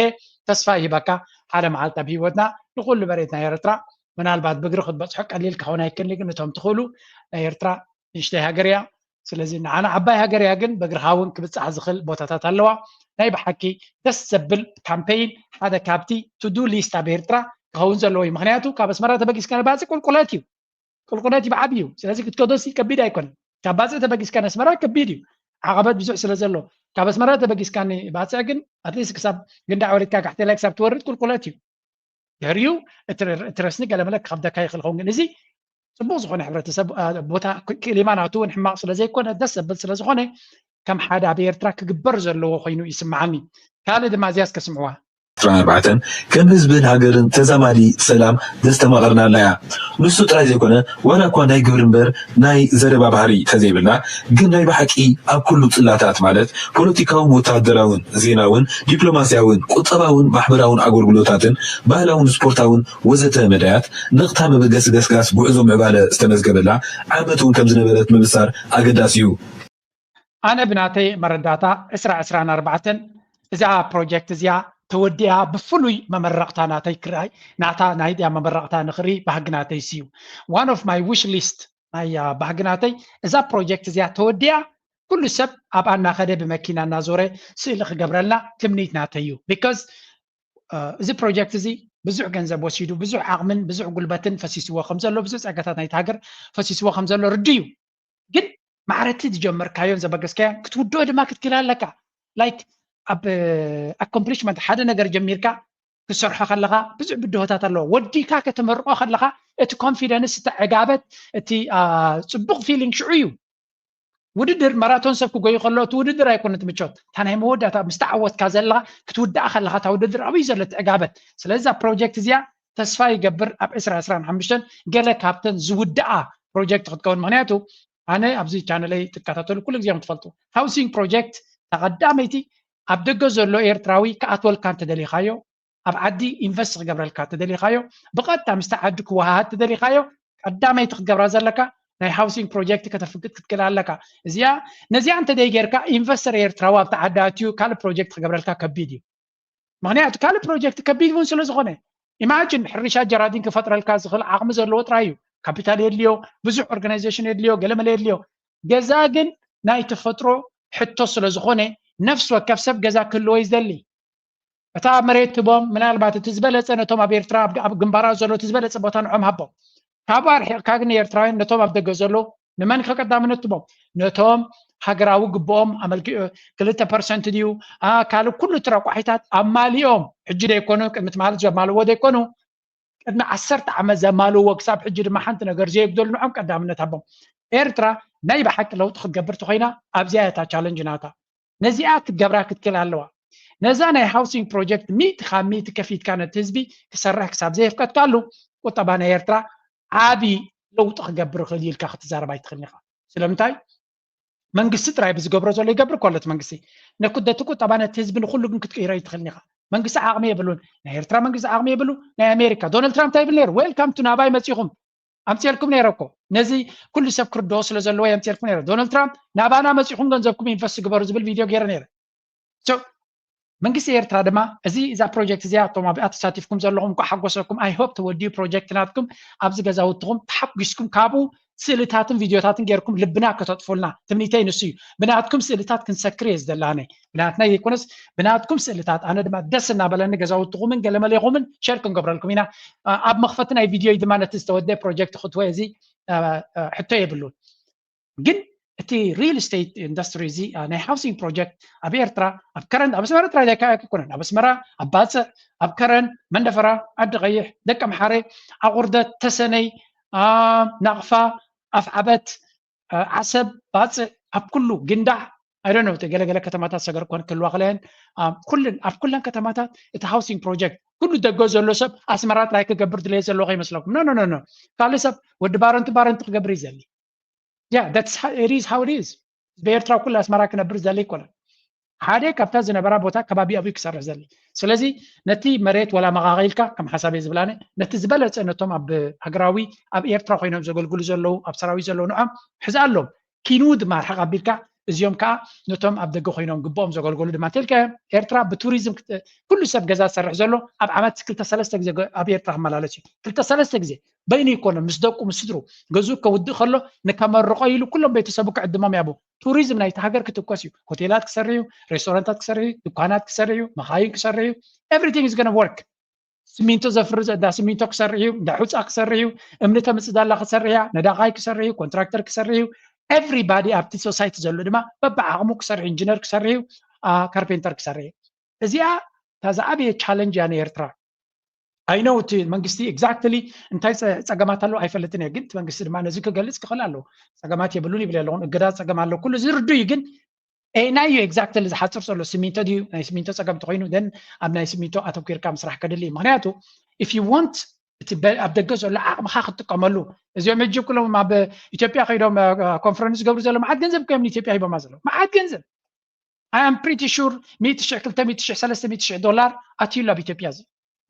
ተስፋ ይህበካ ሓደ መዓልቲ ኣብ ሂወትና ንኩሉ መሬት ናይ ኤርትራ ምናልባት ብእግሪ ክትበፅሖ ቀሊል ክኸውን ኣይክእል ግን እቶም ትኽእሉ ናይ ኤርትራ ንእሽተይ ሃገር እያ ስለዚ ንዓና ዓባይ ሃገር እያ፣ ግን በእግርኻ እውን ክብፃሕ ዝኽእል ቦታታት ኣለዋ። ናይ ብሓቂ ደስ ዘብል ካምፔይን ሓደ ካብቲ ቱዱ ሊስት ኣብ ኤርትራ ክኸውን ዘለዎ እዩ። ምክንያቱ ካብ ኣስመራ ተበጊስካ ንባፅእ ቁልቁለት እዩ፣ ቁልቁለት እዩ ብዓብዩ። ስለዚ ክትከዶሲ ከቢድ ኣይኮነን። ካብ ባፅዕ ተበጊስካ ንኣስመራ ከቢድ እዩ፣ ዓቐበት ብዙሕ ስለ ዘሎ። ካብ ኣስመራ ተበጊስካ ንባፅዕ ግን ኣትሊስት ክሳብ ግንዳዕ ወሪድካ ጋሕቴላይ ክሳብ ትወርድ ቁልቁለት እዩ። ድሕሪኡ እቲ ረስኒ ገለመለ ክኸብደካ ይኽእል ኸውን፣ ግን እዚ ፅቡቅ ዝኾነ ሕብረተሰብ ቦታ ክሊማ ናቱ እውን ሕማቅ ስለ ዘይኮነ ደስ ዘብል ስለ ዝኾነ ከም ሓደ ኣብ ኤርትራ ክግበር ዘለዎ ኮይኑ ይስምዓኒ። ካልእ ድማ እዚያስ ከስምዕዋ። ኣርባዕተን ከም ህዝብን ሃገርን ተዛማዲ ሰላም ዘስተማቐርናላ እያ። ንሱ ጥራይ ዘይኮነ ዋላ እኳ ናይ ግብሪ እምበር ናይ ዘረባ ባህሪ ተዘይብልና ግን ናይ ብሓቂ ኣብ ኩሉ ጽላታት ማለት ፖለቲካውን ወተሃደራውን ዜናውን ዲፕሎማስያውን ቁጠባውን ማሕበራውን ኣገልግሎታትን ባህላውን ስፖርታውን ወዘተ መዳያት ንቕታ መበገሲ ገስጋስ ጉዕዞ ምዕባለ ዝተመዝገበላ ዓመት እውን ከም ዝነበረት ምብሳር ኣገዳሲ እዩ። ኣነ ብናተይ መረዳታ ዕስራ ዕስራን ኣርባዕተን እዛ ፕሮጀክት እዚኣ ተወዲኣ ብፍሉይ መመረቕታ ናተይ ክርኣይ ናታ ናይ ድያ መመረቕታ ንኽርኢ ባህጊ ናተይ ስዩ። One of my wish list ናይ ባህጊ ናተይ እዛ ፕሮጀክት እዚኣ ተወዲኣ ኩሉ ሰብ ኣብ ኣናኸደ ብመኪና እናዞረ ስእሊ ክገብረልና ትምኒት ናተይ እዩ። Because እዚ ፕሮጀክት እዚ ብዙሕ ገንዘብ ወሲዱ ብዙሕ ዓቕምን ብዙሕ ጉልበትን ፈሲስዎ ከም ዘሎ ብዙሕ ፀጋታት ናይቲ ሃገር ፈሲስዎ ከም ዘሎ ርዱ እዩ። ግን ማዕረቲ ዝጀመርካዮን ዘበገስካዮን ክትውድኦ ድማ ክትክእል ኣለካ። Like ኣብ ኣኮምፕሊሽመንት ሓደ ነገር ጀሚርካ ክሰርሖ ከለካ ብዙሕ ብድሆታት ኣለዎ። ወዲካ ከተመርቆ ከለካ እቲ ኮንፊደንስ፣ እቲ ዕጋበት፣ እቲ ፅቡቅ ፊሊንግ ሽዑ እዩ። ውድድር ማራቶን ሰብ ክጎዩ ከሎ እቲ ውድድር ኣይኮነ እቲ ምቾት፣ እታ ናይ መወዳእታ ምስ ተዓወትካ ዘለካ ክትውድኣ ከለካ እታ ውድድር ኣብዩ ዘሎ እቲ ዕጋበት። ስለዚ እዛ ፕሮጀክት እዚኣ ተስፋ ይገብር ኣብ ዕስራ ዕስራን ሓሙሽተን ገለ ካብተን ዝውድኣ ፕሮጀክት ክትከውን። ምክንያቱ ኣነ ኣብዚ ቻነለይ ትከታተሉ ኩሉ ግዜ ትፈልጡ ሃውሲንግ ፕሮጀክት ተቀዳመይቲ ኣብ ደገ ዘሎ ኤርትራዊ ክኣትወልካ እንተደሊካዮ ኣብ ዓዲ ኢንቨስት ክገብረልካ ተደሊኻዮ ብቐጥታ ምስቲ ዓዲ ክወሃሃድ ተደሊኻዮ ቀዳመይቲ ክትገብራ ዘለካ ናይ ሃውሲንግ ፕሮጀክት ከተፍቅድ ክትክእል ኣለካ። እዚኣ ነዚኣ እንተደይ ጌርካ ኢንቨስተር ኤርትራዊ ኣብቲ ዓዲ ኣትዩ ካልእ ፕሮጀክት ክገብረልካ ከቢድ እዩ። ምክንያቱ ካልእ ፕሮጀክት ከቢድ እውን ስለ ዝኾነ ኢማጅን ሕርሻ ጀራዲን ክፈጥረልካ ዝኽእል ዓቕሚ ዘለዎ ጥራይ እዩ። ካፒታል የድልዮ፣ ብዙሕ ኦርጋናይዜሽን የድልዮ፣ ገለመለ የድልዮ። ገዛ ግን ናይ ተፈጥሮ ሕቶ ስለ ዝኾነ ነፍሲ ወከፍ ሰብ ገዛ ክህልዎ ይደሊ። እታ መሬት ትቦም ምናልባት እቲ ዝበለፀ ነቶም ኣብ ኤርትራ ኣብ ግንባራ ዘሎ እቲ ዝበለፀ ቦታ ንዖም ሃቦም። ካብኡ ኣርሒቕካ ግን ኤርትራውያን ነቶም ኣብ ደገ ዘሎ ንመን ከቀዳምነት ትቦም? ነቶም ሃገራዊ ግብኦም ኣመልኪ ክልተ ፐርሰንት ድዩ ካልእ ኩሉ እቲ ረቋሒታት ኣማሊኦም ሕጂ ደይኮኑ ቅድሚ ትማሊ ዘማልዎ ደይኮኑ ቅድሚ ዓሰርተ ዓመት ዘማልዎ ክሳብ ሕጂ ድማ ሓንቲ ነገር ዘየጉደሉ ንዖም ቀዳምነት ሃቦም። ኤርትራ ናይ ብሓቂ ለውጢ ክትገብር ተኮይና ኣብዚኣ እታ ቻለንጅ ናታ ነዚኣ ክትገብራ ክትክእል ኣለዋ። ነዛ ናይ ሃውሲንግ ፕሮጀክት ሚእቲ ካብ ሚእቲ ከፊትካ ነቲ ህዝቢ ክሰርሕ ክሳብ ዘየፍቀድካሉ ቁጠባ ናይ ኤርትራ ዓቢ ለውጢ ክገብር ይኽእል ኢልካ ክትዛረብ ኣይትኽእልን ኢኻ። ስለምንታይ መንግስቲ ጥራይ ብዝገብሮ ዘሎ ይገብር እኮ ኣሎ እቲ መንግስቲ። ነቲ ቁጠባ ነቲ ህዝቢ ንኩሉ ግን ክትቅይሮ ኣይትኽእልን ኢኻ። መንግስቲ ዓቕሚ የብሉን። ናይ ኤርትራ መንግስቲ ዓቕሚ የብሉ። ናይ ኣሜሪካ ዶናልድ ትራምፕ እንታይ ይብል ነይሩ? ዌልካም ቱ ናባይ መፂኹም ኣምፅኤልኩም ነይረ እኮ። ነዚ ኩሉ ሰብ ክርድኦ ስለ ዘለዎ ኣምፅኤልኩም ነይረ። ዶናልድ ትራምፕ ናባና መፂኹም ገንዘብኩም ኢንቨስት ግበሩ ዝብል ቪድዮ ገይረ ነይረ። መንግስቲ ኤርትራ ድማ እዚ እዛ ፕሮጀክት እዚኣ እቶም ኣብኣ ተሳቲፍኩም ዘለኹም እንኳ ሓጎሰኩም። I hope ተወዲኡ ፕሮጀክት ናትኩም ኣብዚ ገዛውትኹም ተሓጒስኩም ካብኡ ስእልታትን ቪድዮታትን ጌርኩም ልብና ከተጥፉልና ትምኒተይ ንሱ እዩ። ብናትኩም ስእልታት ክንሰክር እየ ዝደላነ ብናትና ዘይኮነስ ብናትኩም ስእልታት ኣነ ድማ ደስ እናበለኒ ገዛውትኹምን ገለመሌኹምን ሸር ክንገብረልኩም ኢና። ኣብ መኽፈቲ ናይ ቪድዮ ድማ ነቲ ዝተወደ ፕሮጀክት ክትወ እዚ ሕቶ የብሉን። ግን እቲ ሪል ስቴት ኢንዱስትሪ እዚ ናይ ሃውሲንግ ፕሮጀክት ኣብ ኤርትራ ኣብ ከረን ኣብ ኣስመራ ጥራይ ኣይኮነን ኣብ ኣስመራ ኣብ ባፅዕ ኣብ ከረን መንደፈራ ዓዲ ቀይሕ ደቂ ኣምሓረ ኣቑርደት ተሰነይ ናቕፋ ኣፍዓበት ዓሰብ ባፅዕ ኣብ ኩሉ ግንዳዕ ኣይደነ ገለገለ ከተማታት ሰገር ኮን ክልዋ ክለየን ኩልን ኣብ ኩለን ከተማታት እቲ ሃውሲንግ ፕሮጀክት ኩሉ ደገ ዘሎ ሰብ ኣስመራ ጥራይ ክገብር ድሌት ዘለዎ ከይመስለኩም ኖ ኖ ካልእ ሰብ ወዲ ባረንቱ ባረንቱ ክገብር እዩ ዘሊ ያ that's it is how it is ብኤርትራ ኩሉ ኣስመራ ክነብር ዘለ ይኮነን ሓደ ካብታ ዝነበራ ቦታ ከባቢ ኣብዩ ክሰርሕ ዘለ ስለዚ ነቲ መሬት ወላ መቃቂልካ ከም ሓሳብ እየ ዝብላነ ነቲ ዝበለፀ ነቶም ኣብ ሃገራዊ ኣብ ኤርትራ ኮይኖም ዘገልግሉ ዘለዉ ኣብ ሰራዊት ዘለዉ ንዖም ሕዚ ኣሎም ኪኑ ድማ ርሕቅ ኣቢልካ እዚኦም ከዓ ነቶም ኣብ ደገ ኮይኖም ግብኦም ዘገልገሉ ድማ እንተልካዮም ኤርትራ ብቱሪዝም ክት- ኩሉ ሰብ ገዛ ዝሰርሕ ዘሎ ኣብ ዓመት ክልተ ሰለስተ ግዜ ገ- ኣብ ኤርትራ ክመላለስ እዩ። ክልተ ሰለስተ ግዜ በይኑ ይኮነ ምስ ደቁ ምስ ስድሩ ገዝኡ ከውድእ ከሎ ንከመርቆ ኢሉ ኩሎም ቤተሰቡ ክዕድሞም ያቡ። ቱሪዝም ናይቲ ሃገር ክትኮስ እዩ። ሆቴላት ክሰርሕ እዩ፣ ሬስቶራንታት ክሰርሕ እዩ፣ ድኳናት ክሰርሕ እዩ፣ መኻይን ክሰርሕ እዩ። Everything is gonna work። ስሚንቶ ዘፍርዝ እንዳ ስሚንቶ ክሰርሕ እዩ፣ እንዳ ሑፃ ክሰርሕ እዩ፣ እምኒ ተምፅእ ዳላ ክሰርሕ እያ፣ ነዳቃይ ክሰርሕ እዩ፣ ኮንትራክተር ክሰርሕ እዩ። Everybody ኣብቲ ሶሳይቲ ዘሎ ድማ በብዓቕሙ ክሰርሕ፣ ኢንጂነር ክሰርሕ እዩ፣ ካርፔንተር ክሰርሕ እዩ። እዚኣ እታ ዝዓበየ ቻለንጅ እያ ንኤርትራ። I know እቲ መንግስቲ exactly እንታይ ፀ- ፀገማት ኣለዎ ኣይፈልጥን እየ፣ ግን እቲ መንግስቲ ድማ ነዚ ክገልፅ ክኽእል ኣለዎ። ፀገማት የብሉን ይብል ኣለኹን፣ እገዳ ፀገም ኣሎ፣ ኩሉ ዝርዱ እዩ። ግን ኤናይ እዩ exactly ዝሓፅር ዘሎ፣ ስሚንቶ ድዩ? ናይ ስሚንቶ ፀገም ተኮይኑ then ኣብ ናይ ስሚንቶ ኣተኪርካ ምስራሕ ከድሊ እዩ። ምክንያቱ if you want እቲ በ- ኣብ ደገ ዘሎ ዓቕምኻ ክትጥቀመሉ፣ እዚኦም ሕጂ ኩሎም ኣብ ኢትዮጵያ ከይዶም ኮንፈረንስ ዝገብሩ ዘሎ መዓት ገንዘብ እዮም ንኢትዮጵያ ሂቦማ ዘለዉ፣ መዓት ገንዘብ። I am pretty sure ሚእቲ ሽሕ፣ ክልተ ሚእቲ ሽሕ፣ ሰለስተ ሚእቲ ሽሕ ዶላር ኣትዩ ኣሎ ኣብ ኢትዮጵያ። እዚ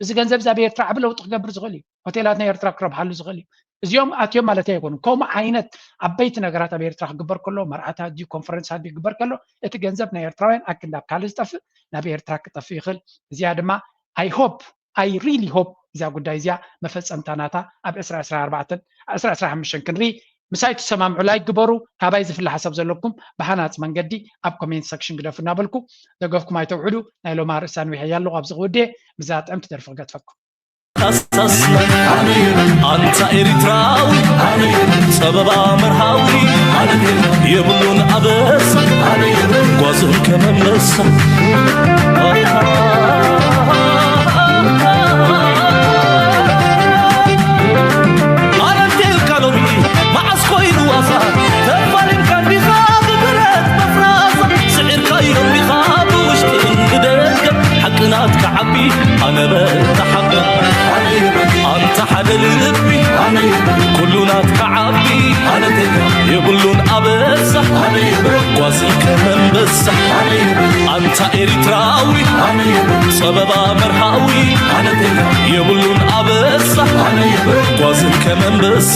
እዚ ገንዘብ እዚ ኣብ ኤርትራ ዓቢ ለውጢ ክገብር ዝኽእል እዩ። ሆቴላት ናይ ኤርትራ ክረብሓሉ ዝኽእል እዩ። እዚኦም ኣትዮም ማለት ኣይኮኑን። ከምኡ ዓይነት ዓበይቲ ነገራት ኣብ ኤርትራ ክግበር ከሎ፣ መርዓታት ድዩ ኮንፈረንሳት ድዩ ክግበር ከሎ፣ እቲ ገንዘብ ናይ ኤርትራውያን ኣክንዲ ኣብ ካልእ ዝጠፍእ ናብ ኤርትራ ክጠፍእ ይኽእል። እዚኣ ድማ I hope I really hope እዚኣ ጉዳይ እዚኣ መፈጸምታ ናታ ኣብ ዕስራ ዕስራ ኣርባዕተን ዕስራ ዕስራ ሓሙሽተን ክንርኢ። ምሳይ ትሰማምዑ ላይክ ግበሩ። ካባይ ዝፍለ ሓሳብ ዘለኩም ብሃናጽ መንገዲ ኣብ ኮሜንት ሰክሽን ግደፉ እናበልኩ ደገፍኩም ኣይተውዕዱ። ናይ ሎማ ርእሳ ንዊሐያ ኣለኹ ኣብዚ ክውድየ ምስዛ ጥዕምቲ ደርፊ ክገድፈኩም። ኣንታ ኤሪትራዊ ጸበባ መርሃዊ የብሉን ኣበሳ ጓዝን ከመመሳ ኣረንቴልካ ሎሚ መዓስ ኮይኑ ዋሳ ተፋሊምካ እንዲኻ ብብረት መፍራሳ ስዒርካዮ እንዲኻ ብውሽጥን ብደገ ሓቂ ናትካ ዓቢ ኣነ በል ተሓበን ኣንታ ሓደ ልቢ ኩሉ ናትካ ዓቢ የብሉን ኣበሳ ጓዝን ከመንበሳ ኣንታ ኤሪትራዊ ጸበባ መርሃዊ የብሉን ኣበሳ ጓዝን ከመንበሳ